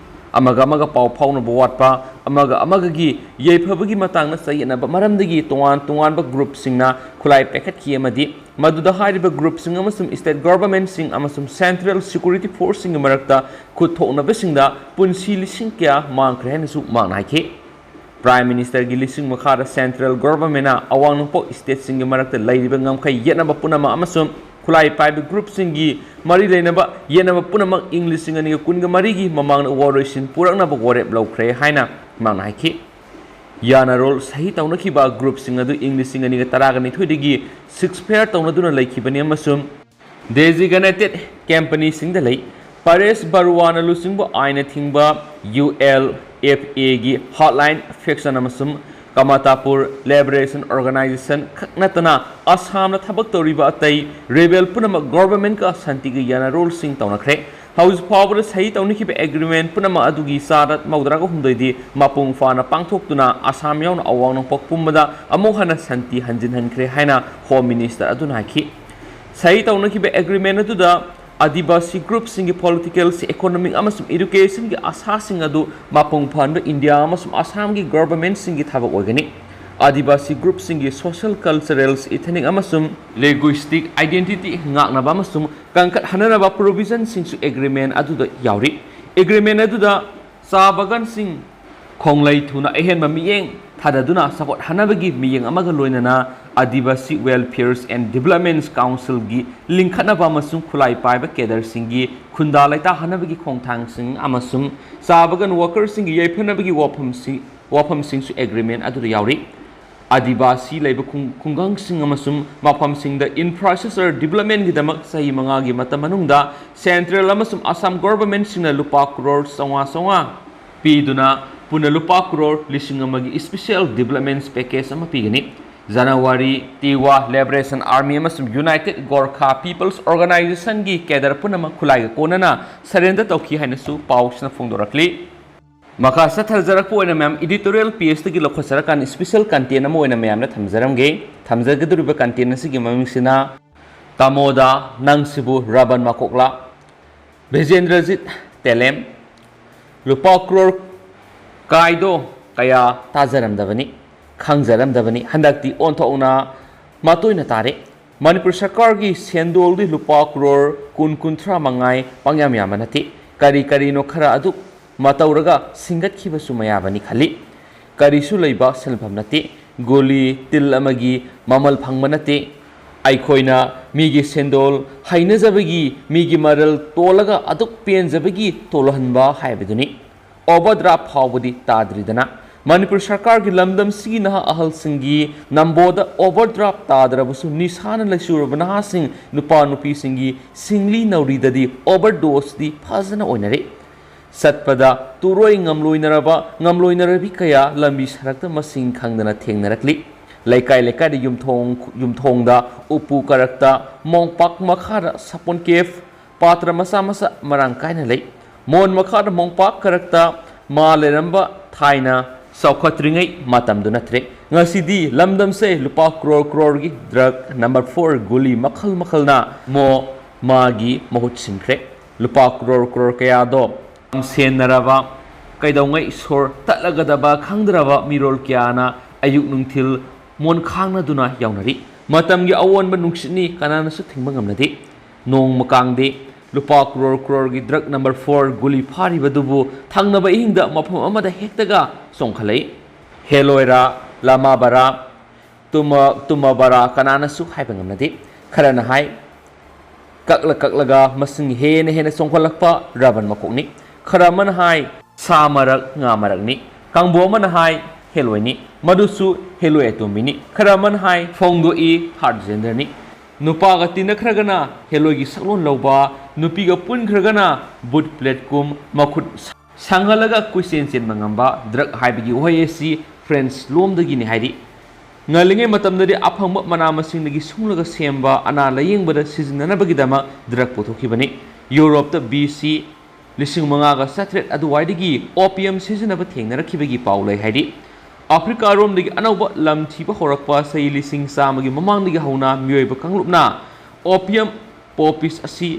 ꯑꯃꯒ ꯑꯃꯒ ꯄꯥꯎ ꯐꯥꯎꯅꯕ ꯋꯥꯠꯄ, ꯑꯃꯒ ꯑꯃꯒꯒꯤ ꯌꯥꯏꯐꯕꯒꯤ ꯃꯇꯥꯡꯗ ꯆꯌꯦꯠꯅꯕ ꯃꯔꯝꯗꯒꯤ ꯇꯣꯉꯥꯟ ꯇꯣꯉꯥꯟꯕ ꯒ꯭ꯔꯨꯞꯁꯤꯡꯅ ꯈꯨꯠꯂꯥꯏ ꯄꯥꯏꯈꯠꯈꯤ ꯑꯃꯗꯤ ꯃꯗꯨꯗ ꯍꯥꯏꯔꯤꯕ ꯒ꯭ꯔꯨꯞꯁꯤꯡ ꯑꯃꯁꯨꯡ ꯁ꯭ꯇꯦꯠ ꯒꯣꯚꯔꯟꯃꯦꯟꯠꯁꯤꯡ ꯑꯃꯁꯨꯡ ꯁꯦꯟꯇ꯭ꯔꯦꯜ ꯁꯦꯀ꯭ꯌꯨꯔꯤꯇꯤ ꯐꯣꯔꯁꯁꯤꯡꯒꯤ ꯃꯔꯛꯇ ꯈꯨꯠ ꯊꯣꯛꯅꯕꯁꯤꯡꯗ ꯄꯨꯟꯁꯤ ꯂꯤꯁꯤꯡ ꯀꯌꯥ ꯃꯥꯡꯈ꯭ꯔꯦ ꯍꯥꯏꯅꯁꯨ ꯃꯍꯥꯛꯅ ꯍꯥꯏꯈꯤ꯫ ꯄ꯭ꯔꯥꯏꯝ ꯃꯤꯅꯤꯁꯇꯔꯒꯤ ꯂꯤꯁꯤꯡ ꯃꯈꯥꯗ ꯁꯦꯟꯇ꯭ꯔꯦꯜ ꯒꯣꯚꯔꯟꯃꯦꯟꯠꯅ ꯑꯋꯥꯡ ꯅꯣꯡꯄꯣꯛ ꯁ꯭ꯇꯦꯠꯁꯤꯡꯒꯤ ꯃꯔꯛꯇ ꯂꯩꯔꯤꯕ ꯉꯝꯈꯩ ꯌꯦꯠꯅꯕ ꯄꯨꯝꯅꯃꯛ ꯑꯃꯁꯨꯡ ꯈꯨꯠꯂꯥꯏ ꯄꯥꯏꯕ ꯒ꯭ꯔꯨꯞꯁꯤꯡꯒꯤ ꯃꯔꯤ ꯂꯩꯅꯕ ꯌꯦꯠꯅꯕ ꯄꯨꯝꯅꯃꯛ ꯏꯪ ꯂꯤꯁꯤꯡ ꯑꯅꯤꯒ ꯀꯨꯟꯒ ꯃꯔꯤꯒꯤ ꯃꯃꯥꯡꯗ ꯋꯥꯔꯣꯏꯁꯤꯟ ꯄꯨꯔꯛꯅꯕ ꯋꯥꯔꯦꯞ ꯂꯧꯈ꯭ꯔꯦ ꯍꯥꯏꯅ ꯃꯍꯥꯛꯅ ꯍꯥꯏꯈꯤ꯫ ꯌꯥꯅꯔꯣꯜ ꯁꯍꯤ ꯇꯧꯅꯈꯤꯕ ꯒ꯭ꯔꯨꯞꯁꯤꯡ ꯑꯗꯨ ꯏꯪ ꯂꯤꯁꯤꯡ ꯑꯅꯤꯒ ꯇꯔꯥꯒ ꯅꯤꯊꯣꯏꯗꯒꯤ ꯁꯤꯖꯐꯌꯔ ꯇꯧꯅꯗꯨꯅ ꯂꯩꯈꯤꯕꯅꯤ ꯑꯃꯁꯨꯡ ꯗꯦꯖꯤꯒꯅꯦꯇꯦꯗ ꯀꯝꯄꯅꯤꯁꯤꯡꯗ ꯂꯩ꯫ ꯄꯔꯦꯁ ꯕꯔꯨꯋꯥꯅ ꯂꯨꯆꯤꯡꯕ ꯑꯥꯏꯟꯅ ꯊꯤꯡꯕ ꯌꯨ ꯑꯦꯜ ꯑꯦꯐ ꯑꯦꯒꯤ ꯍꯥꯔꯠꯂꯥꯏꯟ ꯐꯦꯛꯁꯟ ꯑꯃꯁꯨꯡ ꯀꯃꯇꯥꯄꯨꯔ ꯂꯤꯕꯔꯦꯁꯟ ꯑꯣꯔꯒꯅꯥꯏꯖꯦꯁꯟ ꯈꯛ ꯅꯠꯇꯅ ꯑꯁꯥꯝꯅ ꯊꯕꯛ ꯇꯧꯔꯤꯕ ꯑꯇꯩ ꯔꯦꯕꯦꯜ ꯄꯨꯝꯅꯃꯛ ꯒꯣꯚꯔꯟꯃꯦꯟꯠꯀ ꯁꯥꯟꯇꯤꯒꯤ ꯌꯥꯅꯔꯣꯜꯁꯤꯡ ꯇꯧꯅꯈ꯭ꯔꯦ꯫ ꯍꯧꯖꯤꯛ ꯐꯥꯎꯕꯗ ꯁꯍꯤ ꯇꯧꯅꯈꯤꯕ ꯑꯦꯒ꯭ꯔꯤꯃꯦꯟꯠ ꯄꯨꯝꯅꯃꯛ ꯑꯗꯨꯒꯤ ꯆꯥꯗ ꯃꯧꯗ꯭ꯔꯥꯒ ꯍꯨꯝꯗꯣꯏꯗꯤ ꯃꯄꯨꯡ ꯐꯥꯅ ꯄꯥꯡꯊꯣꯛꯇꯨꯅ ꯑꯁꯥꯝ ꯌꯥꯎꯅ ꯑꯋꯥꯡ ꯅꯣꯡꯄꯣꯛ ꯄꯨꯝꯕꯗ ꯑꯃꯨꯛ ꯍꯟꯅ ꯁꯥꯟꯇꯤ ꯍꯟꯖꯤꯟꯍꯟꯈ꯭ꯔꯦ ꯍꯥꯏꯅ ꯍꯣꯝ ꯃꯤꯅꯤꯁꯇꯔ ꯑꯗꯨꯅ ꯍꯥꯏꯈꯤ꯫ ꯁꯍꯤ ꯇꯧꯅꯈꯤꯕ ꯑꯦꯒ꯭ꯔꯤꯃꯦꯟꯠ ꯑꯗꯨꯗ ꯑꯥꯗꯤꯕꯥꯁꯤ ꯒ꯭ꯔꯨꯞꯁꯤꯡꯒꯤ ꯄꯣꯂꯤꯇꯤꯀꯦꯜ, ꯏꯀꯣꯅꯣꯃꯤꯛ ꯑꯃꯁꯨꯡ ꯏꯗꯨꯀꯦꯁꯟꯒꯤ ꯑꯥꯁꯥꯁꯤꯡ ꯑꯗꯨ ꯃꯄꯨꯡ ꯐꯥꯍꯟꯕ ꯏꯟꯗꯤꯌꯥ ꯑꯃꯁꯨꯡ ꯑꯁꯥꯝꯒꯤ ꯒꯣꯚꯔꯟꯃꯦꯟꯠꯁꯤꯡꯒꯤ ꯊꯕꯛ ꯑꯣꯏꯒꯅꯤ꯫ ꯑꯥꯗꯤꯕꯥꯁꯤ ꯒ꯭ꯔꯨꯞꯁꯤꯡꯒꯤ ꯁꯣꯁꯤꯌꯦꯜ, ꯀꯜꯆꯔꯦꯜ, ꯏꯊꯅꯤꯛ ꯑꯃꯁꯨꯡ ꯂꯤꯡꯒ꯭ꯋꯤꯁꯇꯤꯛ ꯑꯥꯏꯗꯦꯟꯇꯤꯇꯤ ꯉꯥꯛꯅꯕ ꯑꯃꯁꯨꯡ ꯀꯟꯈꯠꯍꯟꯅꯅꯕ ꯄ꯭ꯔꯣꯚꯤꯖꯟꯁꯤꯡꯁꯨ ꯑꯦꯒ꯭ꯔꯤꯃꯦꯟꯠ ꯑꯗꯨꯗ ꯌꯥꯎꯔꯤ꯫ ꯑꯦꯒ꯭ꯔꯤꯃꯦꯟꯠ ꯑꯗꯨꯗ ꯆꯥ ꯕꯥꯒꯥꯟꯁꯤꯡ ꯈꯣꯡꯂꯩ ꯊꯨꯅ ꯑꯍꯦꯟꯕ ꯃꯤꯠꯌꯦꯡ ꯊꯥꯗꯗꯨꯅ ꯆꯥꯎꯈꯠꯍꯟꯅꯕꯒꯤ ꯃꯤꯠꯌꯦꯡ ꯑꯃꯒ ꯂꯣꯏꯅꯅ ꯑꯥꯗꯤꯕꯥꯁꯤ ꯋꯦꯜꯐꯤꯌꯔꯁ ꯑꯦꯟ ꯗꯤꯕꯦꯂꯞꯃꯦꯟꯠ ꯀꯥꯎꯟꯁꯤꯜꯒꯤ ꯂꯤꯡꯈꯠꯅꯕ ꯑꯃꯁꯨꯡ ꯈꯨꯠꯂꯥꯏ ꯄꯥꯏꯕ ꯀꯦꯗꯔꯁꯤꯡꯒꯤ ꯈꯨꯟꯗꯥ ꯂꯩꯇꯥꯍꯟꯅꯕꯒꯤ ꯈꯣꯡꯊꯥꯡꯁꯤꯡ ꯑꯃꯁꯨꯡ ꯆꯥ ꯕꯥꯒꯥꯟ ꯋꯥꯀꯔꯁꯤꯡꯒꯤ ꯌꯥꯏꯐꯅꯕꯒꯤ ꯋꯥꯐꯝꯁꯤ-, ꯋꯥꯐꯝꯁꯤꯡꯁꯨ ꯑꯦꯒ꯭ꯔꯤꯃꯦꯟꯠ ꯑꯗꯨꯗ ꯌꯥꯎꯔꯤ꯫ ꯑꯥꯗꯤꯕꯥꯁꯤ ꯂꯩꯕ ꯈꯨꯡ-, ꯈꯨꯡꯒꯪꯁꯤꯡ ꯑꯃꯁꯨꯡ ꯃꯐꯝꯁꯤꯡꯗ ꯏꯟꯐ꯭ꯔꯥꯁ꯭ꯇ꯭ꯔꯛꯆꯔ ꯗꯤꯕꯦꯂꯞꯃꯦꯟꯠꯀꯤꯗꯃꯛ ꯆꯍꯤ ꯃꯉꯥꯒꯤ ꯃꯇꯝ ꯃꯅꯨꯡꯗ ꯁꯦꯟꯇ꯭ꯔꯦꯜ ꯑꯃꯁꯨꯡ ꯑꯁꯥꯝ ꯒꯣꯚꯔꯟꯃꯦꯟꯠꯁꯤꯡꯅ ꯂꯨꯄꯥ ꯀ꯭ꯔꯣꯔ ꯆꯥꯝꯃꯉꯥ ꯆꯥꯝꯃꯉꯥ ꯄꯤꯗꯨꯅ ꯄꯨꯟꯅ ꯂꯨꯄꯥ ꯀ꯭ꯔꯣꯔ ꯂꯤꯁꯤꯡ ꯑꯃꯒꯤ ꯁ꯭ꯄꯦꯁꯤꯌꯦꯜ ꯗꯤꯕꯦꯂꯞꯃꯦꯟꯠ ꯄꯦꯀꯦꯖ ꯑꯃ ꯄꯤꯒꯅꯤ꯫ ꯖꯅꯋꯥꯔꯤ, ꯇꯤꯋꯥ ꯂꯤꯕꯔꯦꯁꯟ ꯑꯥꯔꯃꯤ ꯑꯃꯁꯨꯡ ꯌꯨꯅꯥꯏꯇꯦꯗ ꯒꯣꯔꯈꯥ ꯄꯤꯄꯜꯁ ꯑꯣꯔꯒꯅꯥꯏꯖꯦꯁꯟꯒꯤ ꯀꯦꯗꯔ ꯄꯨꯝꯅꯃꯛ ꯈꯨꯠꯂꯥꯏꯒ ꯀꯣꯟꯅꯅ ꯁꯔꯦꯟꯗꯔ ꯇꯧꯈꯤ ꯍꯥꯏꯅꯁꯨ ꯄꯥꯎꯁꯤꯅ ꯐꯣꯡꯗꯣꯔꯛꯂꯤ꯫ ꯃꯈꯥ ꯆꯠꯊꯖꯔꯛꯄ ꯑꯣꯏꯅ ꯃꯌꯥꯝ editorial pageꯇꯒꯤ ꯂꯧꯈꯠꯆꯔꯀꯥꯟꯗ special content ꯑꯃ ꯑꯣꯏꯅ ꯃꯌꯥꯝꯗ ꯊꯝꯖꯔꯝꯒꯦ꯫ ꯊꯝꯖꯒꯗꯧꯔꯤꯕ content ꯑꯁꯤꯒꯤ ꯃꯃꯤꯡꯁꯤꯅ "ꯇꯥꯃꯣꯗ ꯅꯪꯁꯤꯕꯨ ꯔꯕꯟ ꯃꯀꯣꯛꯂꯥ?" ꯕꯤꯖꯦꯟꯗ꯭ꯔꯖꯤꯠ ꯇꯦꯂꯦꯝ꯫ ꯂꯨꯄꯥ ꯀ꯭ꯔꯣꯔ ꯀꯥꯏꯗꯣ ꯀꯌꯥ ꯇꯥꯖꯔꯝꯗꯕꯅꯤ, ꯈꯪꯖꯔꯝꯗꯕꯅꯤ, ꯍꯟꯗꯛꯇꯤ ꯑꯣꯟꯊꯣꯛꯅ ꯃꯇꯣꯏꯅ ꯇꯥꯔꯦ꯫ ꯃꯅꯤꯄꯨꯔ ꯁꯔꯀꯥꯔꯒꯤ ꯁꯦꯟꯗꯣꯜꯗꯤ ꯂꯨꯄꯥ ꯀ꯭ꯔꯣꯔ ꯀꯨꯟ, ꯀꯨꯟꯊ꯭ꯔꯥ ꯃꯉꯥꯏ ꯄꯪꯌꯥꯝ ꯌꯥꯝꯕ ꯅꯠꯇꯦ꯫ ꯀꯔꯤ ꯀꯔꯤꯅꯣ ꯈꯔ ꯑꯗꯨ ꯃꯇꯧꯔꯒ ꯁꯤꯡꯒꯠꯈꯤꯕꯁꯨ ꯃꯌꯥꯕꯅꯤ ꯈꯜꯂꯤ꯫ ꯀꯔꯤꯁꯨ ꯂꯩꯕ ꯁꯦꯟꯐꯝ ꯅꯠꯇꯦ꯫ ꯒꯨꯂꯤ ꯇꯤꯜ ꯑꯃꯒꯤ ꯃꯃꯜ ꯐꯪꯕ ꯅꯠꯇꯦ꯫ ꯑꯩꯈꯣꯏꯅ ꯃꯤꯒꯤ ꯁꯦꯟꯗꯣꯜ ꯍꯩꯅꯖꯕꯒꯤ, ꯃꯤꯒꯤ ꯃꯔꯜ ꯇꯣꯜꯂꯒ ꯑꯗꯨꯛ ꯄꯦꯟꯖꯕꯒꯤ ꯇꯣꯜꯍꯟꯕ ꯍꯥꯏꯕꯗꯨꯅꯤ꯫ Overdraft ꯐꯥꯎꯕꯗꯤ ꯇꯥꯗ꯭ꯔꯤꯗꯅ꯫ ꯃꯅꯤꯄꯨꯔ ꯁꯔꯀꯥꯔꯒꯤ ꯂꯝꯗꯝꯁꯤꯒꯤ ꯅꯍꯥ ꯑꯍꯜꯁꯤꯡꯒꯤ ꯅꯝꯕꯣꯗ overdraft ꯇꯥꯗ꯭ꯔꯕꯁꯨ ꯅꯤꯁꯥꯅ ꯂꯩꯆꯨꯔꯕ ꯅꯍꯥꯁꯤꯡ, ꯅꯨꯄꯥ ꯅꯨꯄꯤꯁꯤꯡꯒꯤ ꯁꯤꯡꯂꯤ ꯅꯥꯎꯔꯤꯗꯗꯤ overdoseꯗꯤ ꯐꯖꯅ ꯑꯣꯏꯅꯔꯦ꯫ ꯆꯠꯄꯗ ꯇꯨꯔꯣꯏ ꯉꯝꯂꯣꯏꯅꯔꯕ, ꯉꯝꯂꯣꯏꯅꯔꯕꯤ ꯀꯌꯥ ꯂꯝꯕꯤ ꯁꯔꯛꯇ ꯃꯁꯤꯡ ꯈꯪꯗꯅ ꯊꯦꯡꯅꯔꯛꯂꯤ꯫ ꯂꯩꯀꯥꯏ ꯂꯩꯀꯥꯏꯗ ꯌꯨꯝꯊꯣꯡ, ꯌꯨꯝꯊꯣꯡꯗ ꯎꯄꯨ ꯀꯔꯛꯇ, ꯃꯣꯝꯄꯥꯛ ꯃꯈꯥꯗ ꯁꯥꯄꯣꯟ ꯀꯦꯐ, ꯄꯥꯇ꯭ꯔ ꯃꯆꯥ ꯃꯆꯥ ꯃꯔꯥꯡ ꯀꯥꯏꯅ ꯂꯩ꯫ ꯃꯣꯟ ꯃꯈꯥꯗ ꯃꯣꯝꯄꯥꯛ ꯀꯔꯛꯇ ꯃꯥ ꯂꯩꯔꯝꯕ ꯊꯥꯏꯅ ꯆꯥꯎꯈꯠꯇ꯭ꯔꯤꯉꯩ ꯃꯇꯝꯗꯨ ꯅꯠꯇ꯭ꯔꯦ꯫ ꯉꯁꯤꯗꯤ ꯂꯝꯗꯝꯁꯦ ꯂꯨꯄꯥ ꯀ꯭ꯔꯣꯔ ꯀ꯭ꯔꯣꯔꯒꯤ drug number four ꯒꯨꯂꯤ ꯃꯈꯜ ꯃꯈꯜꯅ ꯃꯣ ꯃꯥꯒꯤ ꯃꯍꯨꯠ ꯁꯤꯟꯈ꯭ꯔꯦ꯫ ꯂꯨꯄꯥ ꯀ꯭ꯔꯣꯔ ꯀ꯭ꯔꯣꯔ ꯀꯌꯥꯗꯣ ꯁꯦꯟꯅꯔꯕ, ꯀꯩꯗꯧꯉꯩ ꯁꯣꯔ ꯇꯠꯂꯒꯗꯕ ꯈꯪꯗ꯭ꯔꯕ ꯃꯤꯔꯣꯜ ꯀꯌꯥꯅ ꯑꯌꯨꯛ ꯅꯨꯡꯊꯤꯜ ꯃꯣꯟ ꯈꯥꯡꯅꯗꯨꯅ ꯌꯥꯎꯅꯔꯤ꯫ ꯃꯇꯝꯒꯤ ꯑꯑꯣꯟꯕ ꯅꯨꯡꯁꯤꯠꯅꯤ, ꯀꯅꯥꯅꯁꯨ ꯊꯤꯡꯕ ꯉꯝꯅꯗꯦ꯫ ꯅꯣꯡꯃ ꯀꯥꯡꯗꯦ ꯂꯨꯄꯥ ꯀ꯭ꯔꯣꯔ ꯀ꯭ꯔꯣꯔꯒꯤ drug number four ꯒꯨꯂꯤ ꯐꯥꯔꯤꯕꯗꯨꯕꯨ ꯊꯪꯅꯕ ꯑꯍꯤꯡꯗ ꯃꯐꯝ ꯑꯃꯗ ꯍꯦꯛꯇꯒ ꯆꯣꯡꯈꯠꯂꯛꯏ꯫ ꯍꯦꯂꯣꯏꯔꯥ, ꯂꯥꯃꯥꯕꯔꯥ, ꯇꯨꯃ, ꯇꯨꯃꯕꯔꯥ, ꯀꯅꯥꯅꯁꯨ ꯍꯥꯏꯕ ꯉꯝꯅꯗꯦ꯫ ꯈꯔꯅ ꯍꯥꯏ, ꯀꯛꯂ ꯀꯛꯂꯒ ꯃꯁꯤꯡ ꯍꯦꯟꯅ ꯍꯦꯟꯅ ꯆꯣꯡꯈꯠꯂꯛꯄ ꯔꯕꯟ ꯃꯀꯣꯛꯅꯤ꯫ ꯈꯔ ꯑꯃꯅ ꯍꯥꯏ, ꯁꯥ ꯃꯔꯛ, ꯉꯥ ꯃꯔꯛꯅꯤ꯫ ꯀꯥꯡꯕꯨ ꯑꯃꯅ ꯍꯥꯏ, ꯍꯦꯂꯣꯏꯅꯤ꯫ ꯃꯗꯨꯁꯨ ꯍꯦꯂꯣꯏ ꯑꯇꯣꯝꯕꯤꯅꯤ꯫ ꯈꯔ ꯑꯃꯅ ꯍꯥꯏ, ꯐꯣꯡꯗꯣꯛꯏ, third genderꯅꯤ꯫ ꯅꯨꯄꯥꯒ ꯇꯤꯟꯅꯈ꯭ꯔꯒꯅ ꯍꯦꯂꯣꯏꯒꯤ ꯁꯛꯂꯣꯟ ꯂꯧꯕ, ꯅꯨꯄꯤꯒ ꯄꯨꯟꯈ꯭ꯔꯒꯅ ꯕꯨꯠ ꯄ꯭ꯂꯦꯠꯀꯨꯝ ꯃꯈꯨꯠ ꯁꯥꯡꯍꯜꯂꯒ ꯀꯣꯏꯆꯦꯟ ꯆꯦꯟꯕ ꯉꯝꯕ꯫ Drug ꯍꯥꯏꯕꯒꯤ ꯋꯥꯍꯩ ꯑꯁꯤ French ꯂꯣꯝꯗꯒꯤꯅꯤ ꯍꯥꯏꯔꯤ꯫ ꯉꯜꯂꯤꯉꯩ ꯃꯇꯝꯗꯗꯤ ꯑꯐꯪꯕ ꯃꯅꯥ ꯃꯁꯤꯡꯗꯒꯤ ꯁꯨꯡꯂꯒ ꯁꯦꯝꯕ ꯑꯅꯥ ꯂꯥꯌꯦꯡꯕꯗ ꯁꯤꯖꯤꯟꯅꯅꯕꯒꯤꯗꯃꯛ drug ꯄꯨꯊꯣꯛꯈꯤꯕꯅꯤ꯫ ꯌꯨꯔꯣꯞꯇ B C ꯂꯤꯁꯤꯡ ꯃꯉꯥꯒ ꯆꯥꯇ꯭ꯔꯦꯠ ꯑꯗꯨꯋꯥꯏꯗꯒꯤ ꯑꯣꯄꯤꯌꯝ ꯁꯤꯖꯤꯟꯅꯕ ꯊꯦꯡꯅꯔꯛꯈꯤꯕꯒꯤ ꯄꯥꯎ ꯂꯩ ꯍꯥꯏꯔꯤ꯫ ꯑꯐ꯭ꯔꯤꯀꯥꯔꯣꯝꯗꯒꯤ ꯑꯅꯧꯕ ꯂꯝ ꯊꯤꯕ ꯍꯧꯔꯛꯄ ꯆꯍꯤ ꯂꯤꯁꯤꯡ ꯆꯥꯝꯃꯒꯤ ꯃꯃꯥꯡꯗꯒꯤ ꯍꯧꯅ ꯃꯤꯑꯣꯏꯕ ꯀꯥꯡꯂꯨꯞꯅ ꯑꯣꯄꯤꯌꯝ ꯄꯣꯄꯤꯁ ꯑꯁꯤ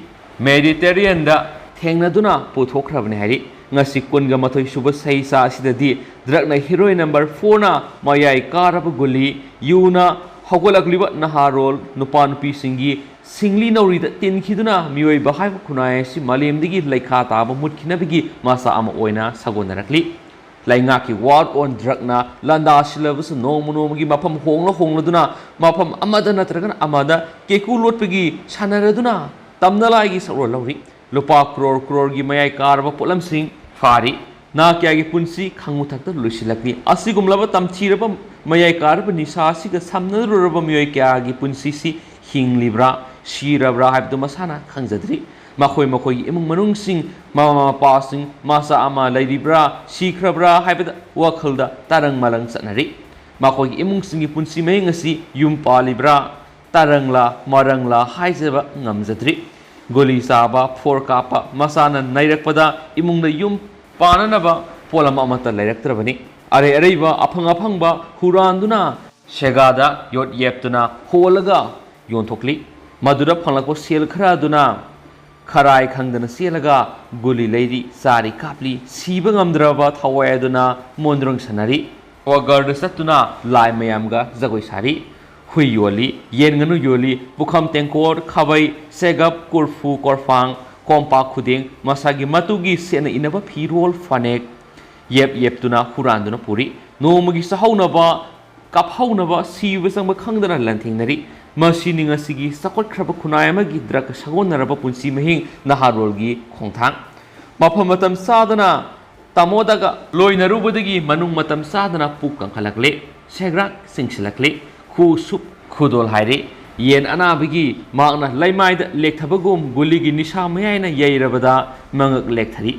ꯃꯦꯗꯤꯇꯦꯔꯤꯌꯟꯗ ꯊꯦꯡꯅꯗꯨꯅ ꯄꯨꯊꯣꯛꯈ꯭ꯔꯕꯅꯤ ꯍꯥꯏꯔꯤ꯫ ꯉꯁꯤ ꯀꯨꯟꯒ ꯃꯥꯊꯣꯏ ꯁꯨꯕ ꯆꯍꯤꯆꯥ ꯑꯁꯤꯗꯗꯤ ꯗ꯭ꯔꯒꯅ ꯍꯤꯔꯣꯏ ꯅꯝꯕꯔ ꯐꯣꯔꯅ ꯃꯌꯥꯏ ꯀꯥꯔꯕ ꯒꯨꯂꯤ, ꯌꯨꯅ ꯍꯧꯒꯠꯂꯛꯂꯤꯕ ꯅꯍꯥꯔꯣꯜ ꯅꯨꯄꯥ ꯅꯨꯄꯤꯁꯤꯡꯒꯤ ꯁꯤꯡꯂꯤ ꯅꯧꯔꯤꯗ ꯇꯤꯟꯈꯤꯗꯨꯅ ꯃꯤꯑꯣꯏꯕ ꯍꯥꯏꯕ ꯈꯨꯟꯅꯥꯏ ꯑꯁꯤ ꯃꯥꯂꯦꯝꯗꯒꯤ ꯂꯩꯈꯥ ꯇꯥꯕ ꯃꯨꯠꯈꯤꯅꯕꯒꯤ ꯃꯆꯥꯛ ꯑꯃ ꯑꯣꯏꯅ ꯁꯥꯒꯣꯟꯅꯔꯛꯂꯤ꯫ ꯂꯩꯉꯥꯛꯀꯤ ꯋꯥꯔ ꯑꯣꯟ ꯗ꯭ꯔꯒꯅ ꯂꯥꯟꯗꯥꯁꯤꯜꯂꯕꯁꯨ ꯅꯣꯡꯃ ꯅꯣꯡꯃꯒꯤ ꯃꯐꯝ ꯍꯣꯡꯂ ꯍꯣꯡꯂꯗꯨꯅ ꯃꯐꯝ ꯑꯃꯗ ꯅꯠꯇ꯭ꯔꯒꯅ ꯑꯃꯗ ꯀꯦꯀꯨ ꯂꯣꯠꯄꯒꯤ ꯁꯥꯟꯅꯔꯗꯨꯅ ꯇꯝꯅ ꯂꯥꯏꯒꯤ ꯁꯛꯂꯣꯟ ꯂꯧꯔꯤ꯫ ꯂꯨꯄꯥ ꯀ꯭ꯔꯣꯔ ꯀ꯭ꯔꯣꯔꯒꯤ ꯃꯌꯥꯏ ꯀꯥꯔꯕ ꯄꯣꯠꯂꯝꯁꯤꯡ ꯐꯥꯔꯤ꯫ ꯅꯍꯥ ꯀꯌꯥꯒꯤ ꯄꯨꯟꯁꯤ ꯈꯥꯡꯃꯨꯊꯛꯇ ꯂꯣꯏꯁꯤꯜꯂꯛꯂꯤ꯫ ꯑꯁꯤꯒꯨꯝꯂꯕ ꯇꯝꯊꯤꯔꯕ ꯃꯌꯥꯏ ꯀꯥꯔꯕ ꯅꯤꯁꯥ ꯑꯁꯤꯒ ꯁꯝꯅꯔꯨꯔꯕ ꯃꯤꯑꯣꯏ ꯀꯌꯥꯒꯤ ꯄꯨꯟꯁꯤꯁꯤ ꯍꯤꯡꯂꯤꯕ꯭ꯔꯥ, ꯁꯤꯔꯕ꯭ꯔꯥ ꯍꯥꯏꯕꯗꯨ ꯃꯁꯥꯅ ꯈꯪꯖꯗ꯭ꯔꯤ꯫ ꯃꯈꯣꯏ ꯃꯈꯣꯏꯒꯤ ꯏꯃꯨꯡ ꯃꯅꯨꯡꯁꯤꯡ, ꯃꯃꯥ ꯃꯄꯥꯁꯤꯡ, ꯃꯆꯥ ꯑꯃ ꯂꯩꯔꯤꯕ꯭ꯔꯥ, ꯁꯤꯈ꯭ꯔꯕ꯭ꯔꯥ ꯍꯥꯏꯕꯗ ꯋꯥꯈꯜꯗ ꯇꯔꯪ ꯃꯂꯪ ꯆꯠꯅꯔꯤ꯫ ꯃꯈꯣꯏꯒꯤ ꯏꯃꯨꯡꯁꯤꯡꯒꯤ ꯄꯨꯟꯁꯤ ꯃꯍꯤꯡ ꯑꯁꯤ ꯌꯨꯝ ꯄꯥꯜꯂꯤꯕ꯭ꯔꯥ, ꯇꯔꯪꯂꯥ, ꯃꯔꯪꯂꯥ ꯍꯥꯏꯖꯕ ꯉꯝꯖꯗ꯭ꯔꯤ꯫ ꯒꯨꯂꯤ ꯆꯥꯕ, ꯐꯣꯔ ꯀꯥꯞꯄ, ꯃꯁꯥꯅ ꯅꯩꯔꯛꯄꯗ ꯏꯃꯨꯡꯗ ꯌꯨꯝ ꯄꯥꯟꯅꯅꯕ ꯄꯣꯠꯂꯝ ꯑꯃꯠꯇ ꯂꯩꯔꯛꯇ꯭ꯔꯕꯅꯤ꯫ ꯑꯔꯩ ꯑꯔꯩꯕ, ꯑꯐꯪ ꯑꯐꯪꯕ ꯍꯨꯔꯥꯟꯗꯨꯅ ꯁꯦꯒꯥꯗ ꯌꯣꯠ ꯌꯦꯞꯇꯨꯅ ꯍꯣꯜꯂꯒ ꯌꯣꯟꯊꯣꯛꯂꯤ꯫ ꯃꯗꯨꯗ ꯐꯪꯂꯛꯄ ꯁꯦꯜ ꯈꯔ ꯑꯗꯨꯅ ꯈꯔꯥꯏ ꯈꯪꯗꯅ ꯆꯦꯜꯂꯒ ꯒꯨꯂꯤ ꯂꯩꯔꯤ, ꯆꯥꯔꯤ, ꯀꯥꯞꯂꯤ, ꯁꯤꯕ ꯉꯝꯗ꯭ꯔꯕ ꯊꯋꯥꯏ ꯑꯗꯨꯅ ꯃꯣꯟꯗ꯭ꯔꯪ ꯁꯥꯟꯅꯔꯤ꯫ ꯋꯥꯒꯔꯗ ꯆꯠꯇꯨꯅ ꯂꯥꯏ ꯃꯌꯥꯝꯒ ꯖꯒꯣꯏ ꯁꯥꯔꯤ꯫ ꯍꯨꯏ ꯌꯣꯜꯂꯤ, ꯌꯦꯟ ꯉꯥꯅꯨ ꯌꯣꯜꯂꯤ, ꯄꯨꯈꯝ ꯇꯦꯡꯀꯣꯠ, ꯈꯥꯕꯩ, ꯆꯦꯒꯞ, ꯀꯣꯔꯐꯨ ꯀꯣꯔꯐꯥꯡ, ꯀꯣꯝꯄꯥꯛ ꯈꯨꯗꯦꯡ, ꯃꯁꯥꯒꯤ ꯃꯇꯨꯒꯤ ꯁꯦꯠꯅ ꯏꯅꯕ ꯐꯤꯔꯣꯜ ꯐꯅꯦꯛ, ꯌꯦꯞ ꯌꯦꯞꯇꯨꯅ ꯍꯨꯔꯥꯟꯗꯨꯅ ꯄꯨꯔꯤ꯫ ꯅꯣꯡꯃꯒꯤ ꯆꯥꯍꯧꯅꯕ, ꯀꯥꯞꯍꯧꯅꯕ, ꯁꯤꯕ ꯆꯪꯕ ꯈꯪꯗꯅ ꯂꯥꯟꯊꯦꯡꯅꯔꯤ꯫ ꯃꯁꯤꯅꯤ ꯉꯁꯤꯒꯤ ꯆꯥꯎꯈꯠꯈ꯭ꯔꯕ ꯈꯨꯟꯅꯥꯏ ꯑꯃꯒꯤ ꯗ꯭ꯔꯒ ꯁꯥꯒꯣꯟꯅꯔꯕ ꯄꯨꯟꯁꯤ ꯃꯍꯤꯡ ꯅꯍꯥꯔꯣꯜꯒꯤ ꯈꯣꯡꯊꯥꯡ꯫ ꯃꯐꯝ ꯃꯇꯝ ꯆꯥꯗꯅ ꯇꯥꯃꯣꯗꯒ ꯂꯣꯏꯅꯔꯨꯕꯗꯒꯤ ꯃꯅꯨꯡ ꯃꯇꯝ ꯆꯥꯗꯅ ꯄꯨꯛ ꯀꯪꯈꯠꯂꯛꯂꯦ, ꯁꯦꯒ꯭ꯔꯥꯛ ꯆꯤꯡꯁꯤꯜꯂꯛꯂꯦ, ꯈꯨ ꯁꯨꯛ ꯈꯨꯗꯣꯜ ꯍꯥꯏꯔꯦ꯫ ꯌꯦꯟ ꯑꯅꯥꯕꯒꯤ ꯃꯍꯥꯛꯅ ꯂꯩꯃꯥꯏꯗ ꯂꯦꯛꯊꯕꯒꯨꯝ ꯒꯨꯂꯤꯒꯤ ꯅꯤꯁꯥ ꯃꯌꯥꯏꯅ ꯌꯩꯔꯕꯗ ꯃꯉꯛ ꯂꯦꯛꯊꯔꯤ꯫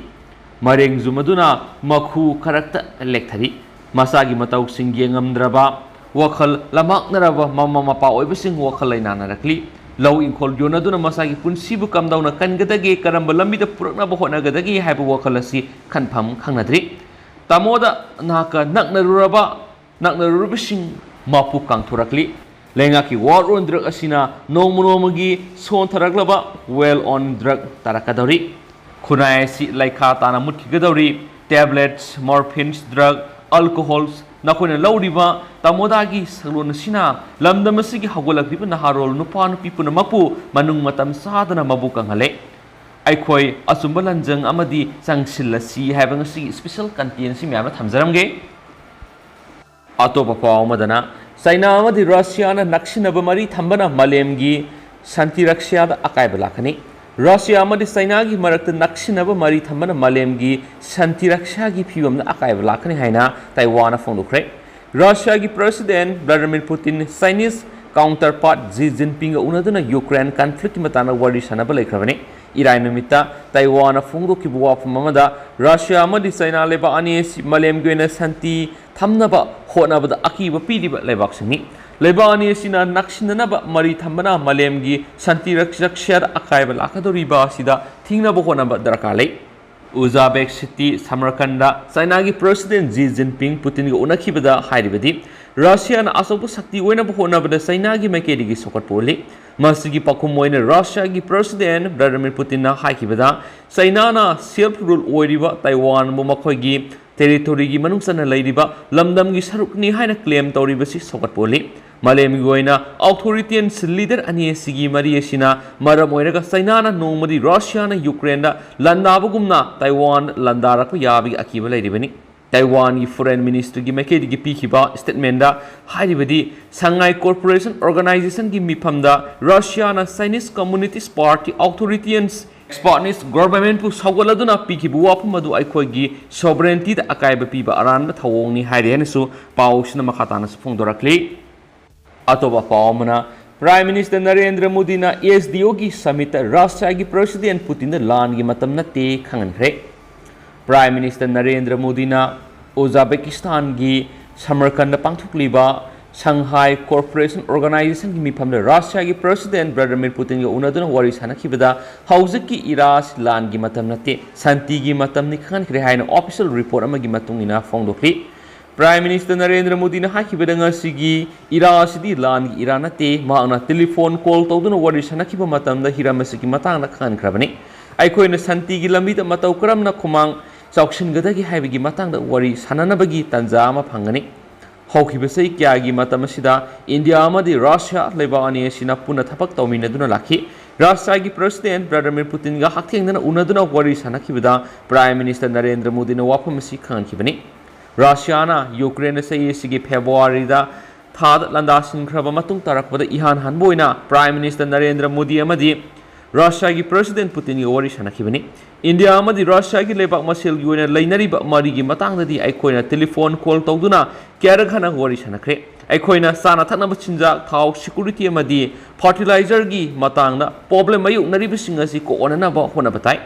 ꯃꯔꯦꯡꯖꯨꯝ ꯑꯗꯨꯅ ꯃꯈꯨ ꯈꯔꯛꯇ ꯂꯦꯛꯊꯔꯤ꯫ ꯃꯁꯥꯒꯤ ꯃꯇꯧꯁꯤꯡ ꯌꯦꯡꯉꯝꯗ꯭ꯔꯕ, ꯋꯥꯈꯜ ꯂꯝꯃꯥꯛꯅꯔꯕ ꯃꯃꯥ ꯃꯄꯥ ꯑꯣꯏꯕꯁꯤꯡ ꯋꯥꯈꯜ ꯂꯩꯅꯥ ꯅꯥꯔꯛꯂꯤ꯫ ꯂꯧ ꯏꯪꯈꯣꯜ ꯌꯣꯟꯅꯗꯨꯅ ꯃꯁꯥꯒꯤ ꯄꯨꯟꯁꯤꯕꯨ ꯀꯝꯗꯧꯅ ꯀꯟꯒꯗꯒꯦ, ꯀꯔꯝꯕ ꯂꯝꯕꯤꯗ ꯄꯨꯔꯛꯅꯕ ꯍꯣꯠꯅꯒꯗꯒꯦ ꯍꯥꯏꯕ ꯋꯥꯈꯜ ꯑꯁꯤ ꯈꯟꯐꯝ ꯈꯪꯅꯗ꯭ꯔꯤ꯫ ꯇꯥꯃꯣꯗ ꯅꯍꯥꯛꯀ ꯅꯛꯅꯔꯨꯔꯕ, ꯅꯛꯅꯔꯨꯔꯕꯁꯤꯡ ꯃꯄꯨ ꯀꯥꯡꯊꯣꯔꯛꯂꯤ꯫ ꯂꯩꯉꯥꯛꯀꯤ war on drug ꯑꯁꯤꯅ ꯅꯣꯡꯃ ꯅꯣꯡꯃꯒꯤ ꯁꯣꯟꯊꯔꯛꯂꯕ war on drug ꯇꯥꯔꯛꯀꯗꯧꯔꯤ꯫ ꯈꯨꯟꯅꯥꯏ ꯑꯁꯤ ꯂꯩꯈꯥ ꯇꯥꯅ ꯃꯨꯠꯈꯤꯒꯗꯧꯔꯤ꯫ Tablets, morphines, drug, alcohols, ꯅꯈꯣꯏꯅ ꯂꯧꯔꯤꯕ ꯇꯥꯃꯣꯗꯥꯒꯤ ꯁꯛꯂꯣꯟ ꯑꯁꯤꯅ ꯂꯝꯗꯝ ꯑꯁꯤꯒꯤ ꯍꯧꯒꯠꯂꯛꯂꯤꯕ ꯅꯍꯥꯔꯣꯜ ꯅꯨꯄꯥ ꯅꯨꯄꯤ ꯄꯨꯝꯅꯃꯛꯄꯨ ꯃꯅꯨꯡ ꯃꯇꯝ ꯆꯥꯗꯅ ꯃꯕꯨ ꯀꯪꯍꯜꯂꯦ꯫ ꯑꯩꯈꯣꯏ ꯑꯆꯨꯝꯕ ꯂꯟꯖꯪ ꯑꯃꯗꯤ ꯆꯪꯁꯤꯜꯂꯁꯤ ꯍꯥꯏꯕ ꯉꯁꯤꯒꯤ special content ꯑꯁꯤ ꯃꯌꯥꯝꯅ ꯊꯝꯖꯔꯝꯒꯦ꯫ ꯑꯇꯣꯞꯄ ꯄꯥꯎ ꯑꯃꯗꯅ, ꯆꯥꯏꯅꯥ ꯑꯃꯗꯤ ꯔꯁꯤꯌꯥꯅ ꯅꯛꯁꯤꯟꯅꯕ ꯃꯔꯤ ꯊꯝꯕꯅ ꯃꯥꯂꯦꯝꯒꯤ ꯁꯥꯟꯇꯤ ꯔꯛꯁꯤꯌꯥꯗ ꯑꯀꯥꯏꯕ ꯂꯥꯛꯀꯅꯤ꯫ ꯔꯁꯤꯌꯥ ꯑꯃꯗꯤ ꯆꯥꯏꯅꯥꯒꯤ ꯃꯔꯛꯇ ꯅꯛꯁꯤꯟꯅꯕ ꯃꯔꯤ ꯊꯝꯕꯅ ꯃꯥꯂꯦꯝꯒꯤ ꯁꯥꯟꯇꯤ ꯔꯛꯁꯤꯌꯥꯒꯤ ꯐꯤꯕꯝꯗ ꯑꯀꯥꯏꯕ ꯂꯥꯛꯀꯅꯤ ꯍꯥꯏꯅ ꯇꯥꯏꯋꯥꯟꯅ ꯐꯣꯡꯗꯣꯛꯈ꯭ꯔꯦ꯫ ꯔꯁꯤꯌꯥꯒꯤ President Vladimir Putin Chinese counterpart Xi Jinpingꯒ ꯎꯅꯗꯨꯅ Ukraine conflictꯀꯤ ꯃꯇꯥꯡꯗ ꯋꯥꯔꯤ ꯁꯥꯟꯅꯕ ꯂꯩꯈ꯭ꯔꯕꯅꯤ꯫ ꯏꯔꯥꯏ ꯅꯨꯃꯤꯠꯇ ꯇꯥꯏꯋꯥꯟꯅ ꯐꯣꯡꯗꯣꯛꯈꯤꯕ ꯋꯥꯐꯝ ꯑꯃꯗ, ꯔꯁꯤꯌꯥ ꯑꯃꯗꯤ ꯆꯥꯏꯅꯥ ꯂꯩꯕꯥꯛ ꯑꯅꯤ ꯑꯁꯤ ꯃꯥꯂꯦꯝꯒꯤ ꯑꯣꯏꯅ ꯁꯥꯟꯇꯤ ꯊꯝꯅꯕ ꯍꯣꯠꯅꯕꯗ ꯑꯀꯤꯕ ꯄꯤꯔꯤꯕ ꯂꯩꯕꯥꯛꯁꯤꯡꯅꯤ꯫ ꯂꯩꯕꯥꯛ ꯑꯅꯤ ꯑꯁꯤꯅ ꯅꯛꯁꯤꯟꯅꯅꯕ ꯃꯔꯤ ꯊꯝꯕꯅ ꯃꯥꯂꯦꯝꯒꯤ ꯁꯥꯟꯇꯤ ꯔꯛ-, ꯔꯛꯁꯤꯌꯥꯗ ꯑꯀꯥꯏꯕ ꯂꯥꯛꯀꯗꯧꯔꯤꯕ ꯑꯁꯤꯗ ꯊꯤꯡꯅꯕ ꯍꯣꯠꯅꯕ ꯗꯔꯀꯥꯔ ꯂꯩ꯫ ꯎꯖꯥꯕꯦꯛ ꯁꯤꯇꯤ ꯁꯃꯔꯀꯟꯗ ꯆꯥꯏꯅꯥꯒꯤ President Xi Jinping ꯄꯨꯇꯤꯟꯒ ꯎꯅꯈꯤꯕꯗ ꯍꯥꯏꯔꯤꯕꯗꯤ, ꯔꯁꯤꯌꯥꯅ ꯑꯆꯧꯕ ꯁꯛꯇꯤ ꯑꯣꯏꯅꯕ ꯍꯣꯠꯅꯕꯗ ꯆꯥꯏꯅꯥꯒꯤ ꯃꯥꯏꯀꯩꯗꯒꯤ ꯁꯧꯒꯠꯄ ꯎꯠꯂꯤ꯫ ꯃꯁꯤꯒꯤ ꯄꯥꯎꯈꯨꯝ ꯑꯣꯏꯅ ꯔꯁꯤꯌꯥꯒꯤ President Vladimir Putinꯅ ꯍꯥꯏꯈꯤꯕꯗ, ꯆꯥꯏꯅꯥꯅ self rule ꯑꯣꯏꯔꯤꯕ ꯇꯥꯏꯋꯥꯟꯕꯨ ꯃꯈꯣꯏꯒꯤ territoryꯒꯤ ꯃꯅꯨꯡ ꯆꯟꯅ ꯂꯩꯔꯤꯕ ꯂꯝꯗꯝꯒꯤ ꯁꯔꯨꯛꯅꯤ ꯍꯥꯏꯅ claim ꯇꯧꯔꯤꯕꯁꯤ ꯁꯧꯒꯠꯄ ꯎꯠꯂꯤ꯫ ꯃꯥꯂꯦꯝꯒꯤ ꯑꯣꯏꯅ authoritarian leader ꯑꯅꯤ ꯑꯁꯤꯒꯤ ꯃꯔꯤ ꯑꯁꯤꯅ ꯃꯔꯝ ꯑꯣꯏꯔꯒ ꯆꯥꯏꯅꯥꯅ ꯅꯣꯡꯃꯗꯤ ꯔꯁꯤꯌꯥꯅ ꯌꯨꯀ꯭ꯔꯦꯟꯗ ꯂꯥꯟꯗꯥꯕꯒꯨꯝꯅ ꯇꯥꯏꯋꯥꯟ ꯂꯥꯟꯗꯥꯔꯛꯄ ꯌꯥꯕꯒꯤ ꯑꯀꯤꯕ ꯂꯩꯔꯤꯕꯅꯤ꯫ ꯇꯥꯏꯋꯥꯟꯒꯤ Foreign Ministerꯒꯤ ꯃꯥꯏꯀꯩꯗꯒꯤ ꯄꯤꯈꯤꯕ statementꯗ ꯍꯥꯏꯔꯤꯕꯗꯤ, Shanghai Cooperation Organizationꯒꯤ ꯃꯤꯐꯝꯗ ꯔꯁꯤꯌꯥꯅ Chinese Communist Party authoritarian expansionist governmentꯄꯨ ꯁꯧꯒꯠꯂꯗꯨꯅ ꯄꯤꯈꯤꯕ ꯋꯥꯐꯝ ꯑꯗꯨ ꯑꯩꯈꯣꯏꯒꯤ sovereigntyꯗ ꯑꯀꯥꯏꯕ ꯄꯤꯕ ꯑꯔꯥꯟꯕ ꯊꯧꯑꯣꯡꯅꯤ ꯍꯥꯏꯔꯤ ꯍꯥꯏꯅꯁꯨ ꯄꯥꯎꯁꯤꯅ ꯃꯈꯥ ꯇꯥꯅꯁꯨ ꯐꯣꯡꯗꯣꯔꯛꯂꯤ꯫ ꯑꯇꯣꯞꯄ ꯄꯥꯎ ꯑꯃꯅ, Prime Minister ꯅꯔꯦꯟꯗ꯭ꯔ ꯃꯣꯗꯤꯅ SDOꯒꯤ summitꯇ ꯔꯁꯤꯌꯥꯒꯤ President ꯄꯨꯇꯤꯟꯗ ꯂꯥꯟꯒꯤ ꯃꯇꯝ ꯅꯠꯇꯦ ꯈꯪꯍꯟꯈ꯭ꯔꯦ꯫ Prime Minister ꯅꯔꯦꯟꯗ꯭ꯔ ꯃꯣꯗꯤꯅ ꯎꯖꯕꯦꯀꯤꯁꯇꯥꯟꯒꯤ ꯁꯃꯔꯀꯟꯗ ꯄꯥꯡꯊꯣꯛꯂꯤꯕ Shanghai Cooperation Organizationꯒꯤ ꯃꯤꯐꯝꯗ ꯔꯁꯤꯌꯥꯒꯤ President Vladimir Putinꯒ ꯎꯅꯗꯨꯅ ꯋꯥꯔꯤ ꯁꯥꯟꯅꯈꯤꯕꯗ ꯍꯧꯖꯤꯛꯀꯤ ꯏꯔꯥ ꯑꯁꯤ ꯂꯥꯟꯒꯤ ꯃꯇꯝ ꯅꯠꯇꯦ, ꯁꯥꯟꯇꯤꯒꯤ ꯃꯇꯝꯅꯤ ꯈꯪꯍꯟꯈ꯭ꯔꯦ ꯍꯥꯏꯅ official report ꯑꯃꯒꯤ ꯃꯇꯨꯡ ꯏꯟꯅ ꯐꯣꯡꯗꯣꯛꯂꯤ꯫ Prime Minister ꯅꯔꯦꯟꯗ꯭ꯔ ꯃꯣꯗꯤꯅ ꯍꯥꯏꯈꯤꯕꯗ ꯉꯁꯤꯒꯤ ꯏꯔꯥ ꯑꯁꯤꯗꯤ ꯂꯥꯟꯒꯤ ꯏꯔꯥ ꯅꯠꯇꯦ꯫ ꯃꯍꯥꯛꯅ telephone call ꯇꯧꯗꯨꯅ ꯋꯥꯔꯤ ꯁꯥꯟꯅꯈꯤꯕ ꯃꯇꯝꯗ ꯍꯤꯔꯝ ꯑꯁꯤꯒꯤ ꯃꯇꯥꯡꯗ ꯈꯪꯍꯟꯈ꯭ꯔꯕꯅꯤ꯫ ꯑꯩꯈꯣꯏꯅ ꯁꯥꯟꯇꯤꯒꯤ ꯂꯝꯕꯤꯗ ꯃꯇꯧ ꯀꯔꯝꯅ ꯈꯨꯃꯥꯡ ꯆꯥꯎꯁꯤꯟꯒꯗꯒꯦ ꯍꯥꯏꯕꯒꯤ ꯃꯇꯥꯡꯗ ꯋꯥꯔꯤ ꯁꯥꯟꯅꯅꯕꯒꯤ ꯇꯥꯟꯖꯥ ꯑꯃ ꯐꯪꯒꯅꯤ꯫ ꯍꯧꯈꯤꯕ ꯆꯍꯤ ꯀꯌꯥꯒꯤ ꯃꯇꯝ ꯑꯁꯤꯗ ꯏꯟꯗꯤꯌꯥ ꯑꯃꯗꯤ ꯔꯁꯤꯌꯥ ꯂꯩꯕꯥꯛ ꯑꯅꯤ ꯑꯁꯤꯅ ꯄꯨꯟꯅ ꯊꯕꯛ ꯇꯧꯃꯤꯟꯅꯗꯨꯅ ꯂꯥꯛꯈꯤ꯫ ꯔꯁꯤꯌꯥꯒꯤ President Vladimir Putinꯒ ꯍꯛꯊꯦꯡꯅꯅ ꯎꯅꯗꯨꯅ ꯋꯥꯔꯤ ꯁꯥꯟꯅꯈꯤꯕꯗ Prime Minister ꯅꯔꯦꯟꯗ꯭ꯔ ꯃꯣꯗꯤꯅ ꯋꯥꯐꯝ ꯑꯁꯤ ꯈꯪꯍꯟꯈꯤꯕꯅꯤ꯫ ꯔꯁꯤꯌꯥꯅ ꯌꯨꯀ꯭ꯔꯦꯟꯗ ꯆꯍꯤ ꯑꯁꯤꯒꯤ ꯐꯦꯕ꯭ꯔꯨꯋꯥꯔꯤꯗ ꯊꯥꯗ ꯂꯥꯟꯗꯥꯁꯤꯟꯈ꯭ꯔꯕ ꯃꯇꯨꯡ ꯇꯥꯔꯛꯄꯗ ꯏꯍꯥꯟ ꯍꯥꯟꯕ ꯑꯣꯏꯅ Prime Minister ꯅꯔꯦꯟꯗ꯭ꯔ ꯃꯣꯗꯤ ꯑꯃꯗꯤ ꯔꯁꯤꯌꯥꯒꯤ President ꯄꯨꯇꯤꯟꯒ ꯋꯥꯔꯤ ꯁꯥꯟꯅꯈꯤꯕꯅꯤ꯫ ꯏꯟꯗꯤꯌꯥ ꯑꯃꯗꯤ ꯔꯁꯤꯌꯥꯒꯤ ꯂꯩꯕꯥꯛ ꯃꯁꯦꯜꯒꯤ ꯑꯣꯏꯅ ꯂꯩꯅꯔꯤꯕ ꯃꯔꯤꯒꯤ ꯃꯇꯥꯡꯗꯗꯤ ꯑꯩꯈꯣꯏꯅ telephone call ꯇꯧꯗꯨꯅ ꯀꯌꯥꯔꯛ ꯍꯟꯅ ꯋꯥꯔꯤ ꯁꯥꯟꯅꯈ꯭ꯔꯦ꯫ ꯑꯩꯈꯣꯏꯅ ꯆꯥꯅ ꯊꯛꯅꯕ ꯆꯤꯟꯖꯥꯛ, ꯊꯥꯎ, security ꯑꯃꯗꯤ fertilizerꯒꯤ ꯃꯇꯥꯡꯗ problem ꯃꯥꯌꯣꯛꯅꯔꯤꯕꯁꯤꯡ ꯑꯁꯤ ꯀꯣꯛꯍꯟꯅꯅꯕ ꯍꯣꯠꯅꯕ ꯇꯥꯏ꯫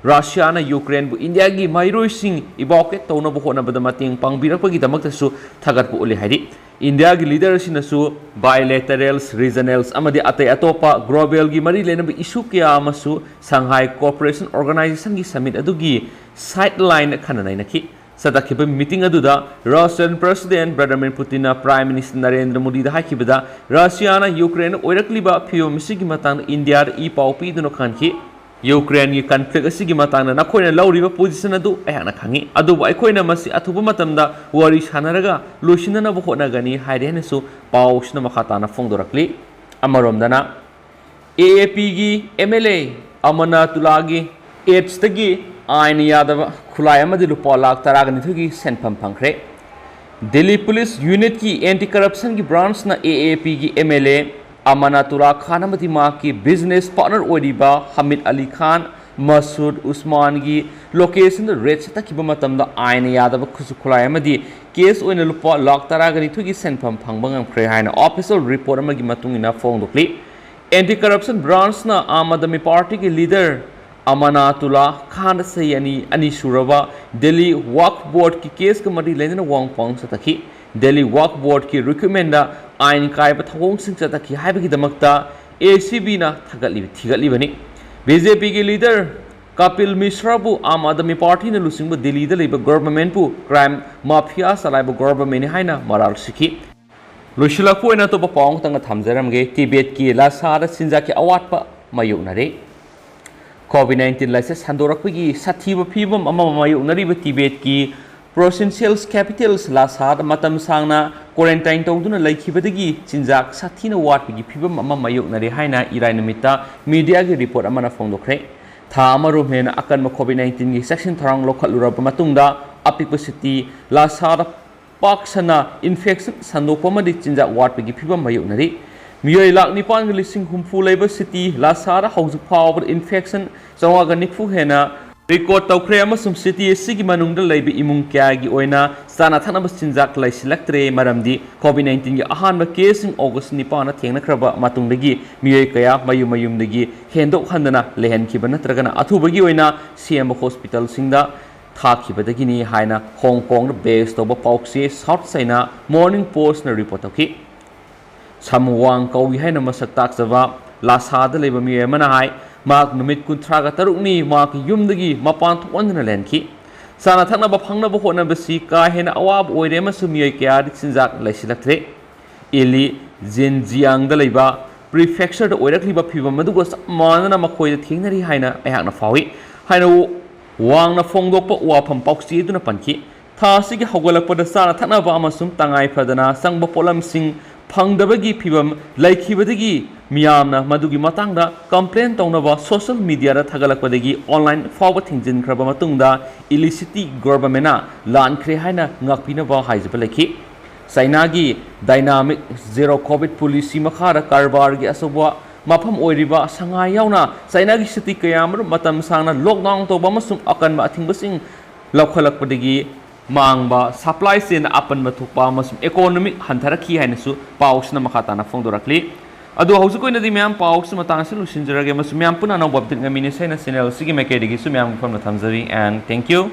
ꯔꯁꯤꯌꯥꯅ ꯌꯨꯀ꯭ꯔꯦꯟꯕꯨ ꯏꯟꯗꯤꯌꯥꯒꯤ ꯃꯍꯩꯔꯣꯏꯁꯤꯡ evacuate ꯇꯧꯅꯕ ꯍꯣꯠꯅꯕꯗ ꯃꯇꯦꯡ ꯄꯥꯡꯕꯤꯔꯛꯄꯒꯤꯗꯃꯛꯇꯁꯨ ꯊꯥꯒꯠꯄ ꯎꯠꯂꯤ ꯍꯥꯏꯔꯤ꯫ ꯏꯟꯗꯤꯌꯥꯒꯤ leader ꯑꯁꯤꯅꯁꯨ bilaterals, regionals ꯑꯃꯗꯤ ꯑꯇꯩ ꯑꯇꯣꯞꯄ globalꯒꯤ ꯃꯔꯤ ꯂꯩꯅꯕ issue ꯀꯌꯥ ꯑꯃꯁꯨ Shanghai Cooperation Organizationꯒꯤ summit ꯑꯗꯨꯒꯤ sideline ꯈꯟꯅ ꯅꯩꯅꯈꯤ꯫ ꯆꯠꯊꯈꯤꯕ meeting ꯑꯗꯨꯗ Russian President Vladimir Putinꯅ Prime Minister Narendra ꯃꯣꯗꯤꯗ ꯍꯥꯏꯈꯤꯕꯗ, ꯔꯁꯤꯌꯥꯅ ꯌꯨꯀ꯭ꯔꯦꯟꯗ ꯑꯣꯏꯔꯛꯂꯤꯕ ꯐꯤꯕꯝ ꯑꯁꯤꯒꯤ ꯃꯇꯥꯡꯗ ꯏꯟꯗꯤꯌꯥꯗ ꯏ ꯄꯥꯎ ꯄꯤꯗꯨꯅ ꯈꯪꯍꯟꯈꯤ꯫ ꯌꯨꯀ꯭ꯔꯦꯟꯒꯤ conflict ꯑꯁꯤꯒꯤ ꯃꯇꯥꯡꯗ ꯅꯈꯣꯏꯅ ꯂꯧꯔꯤꯕ position ꯑꯗꯨ ꯑꯩꯍꯥꯛꯅ ꯈꯪꯏ, ꯑꯗꯨꯕꯨ ꯑꯩꯈꯣꯏꯅ ꯃꯁꯤ ꯑꯊꯨꯕ ꯃꯇꯝꯗ ꯋꯥꯔꯤ ꯁꯥꯟꯅꯔꯒ ꯂꯣꯏꯁꯤꯟꯅꯅꯕ ꯍꯣꯠꯅꯒꯅꯤ ꯍꯥꯏꯔꯦ ꯍꯥꯏꯅꯁꯨ ꯄꯥꯎꯁꯤꯅ ꯃꯈꯥ ꯇꯥꯅ ꯐꯣꯡꯗꯣꯔꯛꯂꯤ꯫ ꯑꯃꯔꯣꯝꯗꯅ, AAPꯒꯤ MLA ꯑꯃꯅꯥꯇꯨꯂꯥꯒꯤ AIDS ꯇꯒꯤ ꯑꯥꯏꯟ ꯌꯥꯗꯕ ꯈꯨꯠꯂꯥꯏ ꯑꯃꯗꯤ ꯂꯨꯄꯥ ꯂꯥꯈ ꯇꯔꯥꯒ ꯅꯤꯊꯣꯏꯒꯤ ꯁꯦꯟꯐꯝ ꯐꯪꯈ꯭ꯔꯦ꯫ ꯗꯤꯜꯂꯤ police unitꯀꯤ anti corruptionꯒꯤ branchꯅ AAPꯒꯤ MLA ꯑꯃꯅꯥꯇꯨꯂꯥ ꯈꯥꯟ ꯑꯃꯗꯤ ꯃꯍꯥꯛꯀꯤ business partner ꯑꯣꯏꯔꯤꯕ ꯍꯃꯤꯗ ꯑꯂꯤ ꯈꯥꯟ, ꯃꯁꯨꯗ ꯎꯁꯃꯥꯟꯒꯤ locationꯗ raid ꯆꯠꯊꯈꯤꯕ ꯃꯇꯝꯗ ꯑꯥꯏꯟ ꯌꯥꯗꯕ ꯈꯨꯠꯁꯨ ꯈꯨꯠꯂꯥꯏ ꯑꯃꯗꯤ cash ꯑꯣꯏꯅ ꯂꯨꯄꯥ ꯂꯥꯈ ꯇꯔꯥꯒ ꯅꯤꯊꯣꯏꯒꯤ ꯁꯦꯟꯐꯝ ꯐꯪꯕ ꯉꯝꯈ꯭ꯔꯦ ꯍꯥꯏꯅ official report ꯑꯃꯒꯤ ꯃꯇꯨꯡ ꯏꯟꯅ ꯐꯣꯡꯗꯣꯛꯂꯤ꯫ Anti Corruption Branchꯅ ꯑꯥꯝ ꯑꯥꯗꯃꯤ ꯄꯥꯔꯇꯤꯒꯤ leader ꯑꯃꯅꯥꯇꯨꯂꯥ ꯈꯥꯟꯗ ꯆꯍꯤ ꯑꯅꯤ, ꯑꯅꯤ ꯁꯨꯔꯕ ꯗꯤꯜꯂꯤ ꯋꯥꯛꯐ ꯕꯣꯔꯗꯀꯤ caseꯀ ꯃꯔꯤ ꯂꯩꯅꯅ ꯋꯥꯍꯪ ꯄꯥꯎꯍꯪ ꯆꯠꯊꯈꯤ꯫ ꯗꯦꯜꯂꯤ ꯋꯥꯛ ꯕꯣꯔꯗꯀꯤ ꯔꯤꯀ꯭ꯔꯨꯠꯃꯦꯟꯗ ꯑꯥꯏꯟ ꯀꯥꯏꯕ ꯊꯧꯑꯣꯡꯁꯤꯡ ꯆꯠꯊꯈꯤ ꯍꯥꯏꯕꯒꯤꯗꯃꯛꯇ ꯑꯦ ꯁꯤ ꯕꯤꯅ ꯊꯥꯒꯠꯂꯤ ꯊꯤꯒꯠꯂꯤꯕꯅꯤ꯫ ꯕꯤ ꯖꯦ ꯄꯤꯒꯤ ꯂꯤꯗꯔ ꯀꯄꯤꯜ ꯃꯤꯁ꯭ꯔꯥꯕꯨ ꯑꯥꯝ ꯑꯥꯗꯃꯤ ꯄꯥꯔꯇꯤꯅ ꯂꯨꯆꯤꯡꯕ ꯗꯤꯜꯂꯤꯗ ꯂꯩꯕ ꯒꯣꯚꯔꯟꯃꯦꯟꯠꯄꯨ ꯀ꯭ꯔꯥꯏꯝ ꯃꯥꯐꯤꯌꯥ ꯆꯂꯥꯏꯕ ꯒꯣꯚꯔꯟꯃꯦꯟꯠꯅꯤ ꯍꯥꯏꯅ ꯃꯔꯥꯜ ꯁꯤꯈꯤ꯫ ꯂꯣꯏꯁꯤꯜꯂꯛꯄ ꯑꯣꯏꯅ ꯑꯇꯣꯞꯄ ꯄꯥꯎ ꯑꯃꯈꯛꯇꯪꯒ ꯊꯝꯖꯔꯝꯒꯦ꯫ ꯇꯤꯕꯦꯠꯀꯤ ꯂꯥꯁꯥꯗ ꯆꯤꯟꯖꯥꯛꯀꯤ ꯑꯋꯥꯠꯄ ꯃꯥꯌꯣꯛꯅꯔꯦ꯫ ꯀꯣꯚꯤꯗ ꯅꯥꯏꯟꯇꯤꯟ ꯂꯥꯏꯆꯠ ꯁꯟꯗꯣꯔꯛꯄꯒꯤ ꯁꯥꯊꯤꯕ ꯐꯤꯕꯝ ꯑꯃ ꯃꯥꯌꯣꯛꯅꯔꯤꯕ ꯇꯤꯕꯦꯠꯀꯤ ꯄ꯭ꯔꯣꯁꯤꯟꯁꯤꯌꯦꯜꯁ ꯀꯦꯄꯤꯇꯦꯜꯁ ꯂꯥꯁꯥꯗ ꯃꯇꯝ ꯁꯥꯡꯅ ꯀ꯭ꯋꯥꯔꯦꯟꯇꯥꯏꯟ ꯇꯧꯗꯨꯅ ꯂꯩꯈꯤꯕꯗꯒꯤ ꯆꯤꯟꯖꯥꯛ ꯁꯥꯊꯤꯅ ꯋꯥꯠꯄꯒꯤ ꯐꯤꯕꯝ ꯑꯃ ꯃꯥꯌꯣꯛꯅꯔꯦ ꯍꯥꯏꯅ ꯏꯔꯥꯏ ꯅꯨꯃꯤꯠꯇ ꯃꯤꯗꯤꯌꯥꯒꯤ ꯔꯤꯄꯣꯔꯠ ꯑꯃꯅ ꯐꯣꯡꯗꯣꯛꯈ꯭ꯔꯦ꯫ ꯊꯥ ꯑꯃꯔꯣꯝ ꯍꯦꯟꯅ ꯑꯀꯟꯕ ꯀꯣꯚꯤꯗ ꯅꯥꯏꯟꯇꯤꯟꯒꯤ ꯆꯦꯛꯁꯤꯟ ꯊꯧꯔꯥꯡ ꯂꯧꯈꯠꯂꯨꯔꯕ ꯃꯇꯨꯡꯗ ꯑꯄꯤꯛꯄ ꯁꯤꯇꯤ ꯂꯥꯁꯥꯗ ꯄꯥꯛ ꯁꯟꯅ ꯏꯟꯐꯦꯛꯁꯟ ꯁꯟꯗꯣꯛꯄ ꯑꯃꯗꯤ ꯆꯤꯟꯖꯥꯛ ꯋꯥꯠꯄꯒꯤ ꯐꯤꯕꯝ ꯃꯥꯌꯣꯛꯅꯔꯤ꯫ ꯃꯤꯑꯣꯏ ꯂꯥꯈ ꯅꯤꯄꯥꯟꯒ ꯂꯤꯁꯤꯡ ꯍꯨꯝꯐꯨ ꯂꯩꯕ ꯁꯤꯇꯤ ꯂꯥꯁꯥꯗ ꯍꯧꯖꯤꯛ ꯐꯥꯎꯕꯗ ꯏꯟꯐꯦꯛꯁꯟ ꯆꯥꯝꯃꯉꯥꯒ ꯅꯤꯐꯨ ꯍꯦꯟꯅ ꯔꯦꯀꯣꯔꯗ ꯇꯧꯈ꯭ꯔꯦ ꯑꯃꯁꯨꯡ ꯁꯤꯇꯤ ꯑꯁꯤꯒꯤ ꯃꯅꯨꯡꯗ ꯂꯩꯕ ꯏꯃꯨꯡ ꯀꯌꯥꯒꯤ ꯑꯣꯏꯅ ꯆꯥꯅ ꯊꯛꯅꯕ ꯆꯤꯟꯖꯥꯛ ꯂꯩꯁꯤꯜꯂꯛꯇ꯭ꯔꯦ, ꯃꯔꯝꯗꯤ ꯀꯣꯚꯤꯗ ꯅꯥꯏꯟꯇꯤꯟꯒꯤ ꯑꯍꯥꯟꯕ ꯀꯦꯁꯁꯤꯡ ꯑꯣꯒꯁ ꯅꯤꯄꯥꯟꯗ ꯊꯦꯡꯅꯈ꯭ꯔꯕ ꯃꯇꯨꯡꯗꯒꯤ ꯃꯤꯑꯣꯏ ꯀꯌꯥ ꯃꯌꯨꯝ ꯃꯌꯨꯝꯗꯒꯤ ꯍꯦꯟꯗꯣꯛꯍꯟꯗꯅ ꯂꯩꯍꯟꯈꯤꯕ ꯅꯠꯇ꯭ꯔꯒꯅ ꯑꯊꯨꯕꯒꯤ ꯑꯣꯏꯅ ꯁꯤ ꯑꯦꯝ ꯑꯣ ꯍꯣꯁꯄꯤꯇꯥꯜꯁꯤꯡꯗ ꯊꯥꯈꯤꯕꯗꯒꯤꯅꯤ ꯍꯥꯏꯅ ꯍꯣꯡ ꯀꯣꯡꯗ ꯕꯦꯁ ꯇꯧꯕ ꯄꯥꯎꯆꯦ ꯁꯥꯎꯠ ꯆꯥꯏꯅꯥ ꯃꯣꯔꯅꯤꯡ ꯄꯣꯁꯅ ꯔꯤꯄꯣꯔꯠ ꯇꯧꯈꯤ꯫ ꯁꯝ ꯋꯥꯡ ꯀꯧꯏ ꯍꯥꯏꯅ ꯃꯁꯛ ꯇꯥꯛꯆꯕ ꯂꯥꯁꯥꯗ ꯂꯩꯕ ꯃꯤꯑꯣꯏ ꯑꯃꯅ ꯍꯥꯏ, ꯃꯍꯥꯛ ꯅꯨꯃꯤꯠ ꯀꯨꯟꯊ꯭ꯔꯥꯒ ꯇꯔꯨꯛꯅꯤ ꯃꯍꯥꯛꯀꯤ ꯌꯨꯝꯗꯒꯤ ꯃꯄꯥꯟ ꯊꯣꯛꯍꯟꯗꯅ ꯂꯩꯍꯟꯈꯤ꯫ ꯆꯥꯅ ꯊꯛꯅꯕ ꯐꯪꯅꯕ ꯍꯣꯠꯅꯕꯁꯤ ꯀꯥ ꯍꯦꯟꯅ ꯑꯋꯥꯕ ꯑꯣꯏꯔꯦ ꯑꯃꯁꯨꯡ ꯃꯤꯑꯣꯏ ꯀꯌꯥꯗꯤ ꯆꯤꯟꯖꯥꯛ ꯂꯩꯁꯤꯜꯂꯛꯇ꯭ꯔꯦ꯫ ꯏꯂꯤ ꯖꯤꯟꯖꯤꯌꯥꯡꯗ ꯂꯩꯕ ꯄ꯭ꯔꯤꯐꯦꯛꯆꯔꯗ ꯑꯣꯏꯔꯛꯂꯤꯕ ꯐꯤꯚꯝ ꯑꯗꯨꯒ ꯆꯞ ꯃꯥꯟꯅꯅ ꯃꯈꯣꯏꯗ ꯊꯦꯡꯅꯔꯤ ꯍꯥꯏꯅ ꯑꯩꯍꯥꯛꯅ ꯐꯥꯎꯏ꯫ ꯍꯥꯏꯅ ꯋꯥꯡꯅ ꯐꯣꯡꯗꯣꯛꯄ ꯋꯥꯐꯝ ꯄꯥꯎꯆꯦ ꯑꯗꯨꯅ ꯄꯟꯈꯤ꯫ ꯊꯥ ꯑꯁꯤꯒꯤ ꯍꯧꯒꯠꯂꯛꯄꯗ ꯆꯥꯅ ꯊꯛꯅꯕ ꯑꯃꯁꯨꯡ ꯇꯉꯥꯏ ꯐꯗꯅ ꯆꯪꯕ ꯄꯣꯠꯂꯝꯁꯤꯡ ꯐꯪꯗꯕꯒꯤ ꯐꯤꯚꯝ ꯂꯩꯈꯤꯕꯗꯒꯤ ꯃꯤꯌꯥꯝꯅ ꯃꯗꯨꯒꯤ ꯃꯇꯥꯡꯗ ꯀꯝꯄ꯭ꯂꯦꯟ ꯇꯧꯅꯕ ꯁꯣꯁꯤꯌꯦꯜ ꯃꯤꯗꯤꯌꯥꯗ ꯊꯥꯒꯠꯂꯛꯄꯗꯒꯤ ꯑꯣꯟꯂꯥꯏꯟ ꯐꯥꯎꯕ ꯊꯤꯡꯖꯤꯟꯈ꯭ꯔꯕ ꯃꯇꯨꯡꯗ ꯏꯂꯤꯁꯤꯇꯤ ꯒꯣꯚꯔꯟꯃꯦꯟꯠꯅ ꯂꯥꯟꯈ꯭ꯔꯦ ꯍꯥꯏꯅ ꯉꯥꯛꯄꯤꯅꯕ ꯍꯥꯏꯖꯕ ꯂꯩꯈꯤ꯫ ꯆꯥꯏꯅꯥꯒꯤ ꯗꯥꯏꯅꯥꯃꯤꯛ ꯖꯦꯔꯣ ꯀꯣꯚꯤꯗ ꯄꯣꯂꯤꯁꯤ ꯃꯈꯥꯗ ꯀꯔꯕꯥꯔꯒꯤ ꯑꯆꯧꯕ ꯃꯐꯝ ꯑꯣꯏꯔꯤꯕ ꯁꯉꯥꯏ ꯌꯥꯎꯅ ꯆꯥꯏꯅꯥꯒꯤ ꯁꯤꯇꯤ ꯀꯌꯥ ꯑꯃꯔꯣꯝ ꯃꯇꯝ ꯁꯥꯡꯅ ꯂꯣꯛꯗꯥꯎꯟ ꯇꯧꯕ ꯑꯃꯁꯨꯡ ꯑꯀꯟꯕ ꯑꯊꯤꯡꯕꯁꯤꯡ ꯂꯧꯈꯠꯂꯛꯄꯗꯒꯤ ꯃꯥꯡꯕ ꯁꯄ꯭ꯂꯥꯏ ꯆꯦꯟꯗ ꯑꯄꯟꯕ ꯊꯣꯛꯄ ꯑꯃꯁꯨꯡ ꯏꯀꯣꯅꯣꯃꯤ ꯍꯟꯊꯔꯛꯈꯤ ꯍꯥꯏꯅꯁꯨ ꯄꯥꯎꯁꯤꯅ ꯃꯈꯥ ꯇꯥꯅ ꯐꯣꯡꯗꯣꯔꯛꯂꯤ꯫ ꯑꯗꯣ ꯍꯧꯖꯤꯛ ꯑꯣꯏꯅꯗꯤ ꯃꯌꯥꯝ ꯄꯥꯎꯁꯤ ꯃꯇꯥꯡ ꯑꯁꯤ ꯂꯣꯏꯁꯤꯟꯖꯔꯒꯦ ꯑꯃꯁꯨꯡ ꯃꯌꯥꯝ ꯄꯨꯟꯅ ꯑꯅꯧꯕ ꯑꯞꯗꯦꯠ ꯉꯥꯏꯃꯤꯟꯅꯁꯦ ꯍꯥꯏꯅ ꯆꯦꯅꯦꯜ ꯑꯁꯤꯒꯤ ꯃꯥꯏꯀꯩꯗꯒꯤꯁꯨ ꯃꯌꯥꯝꯒꯤ ꯃꯐꯝꯗ ꯊꯝꯖꯔꯤ, and thank you꯫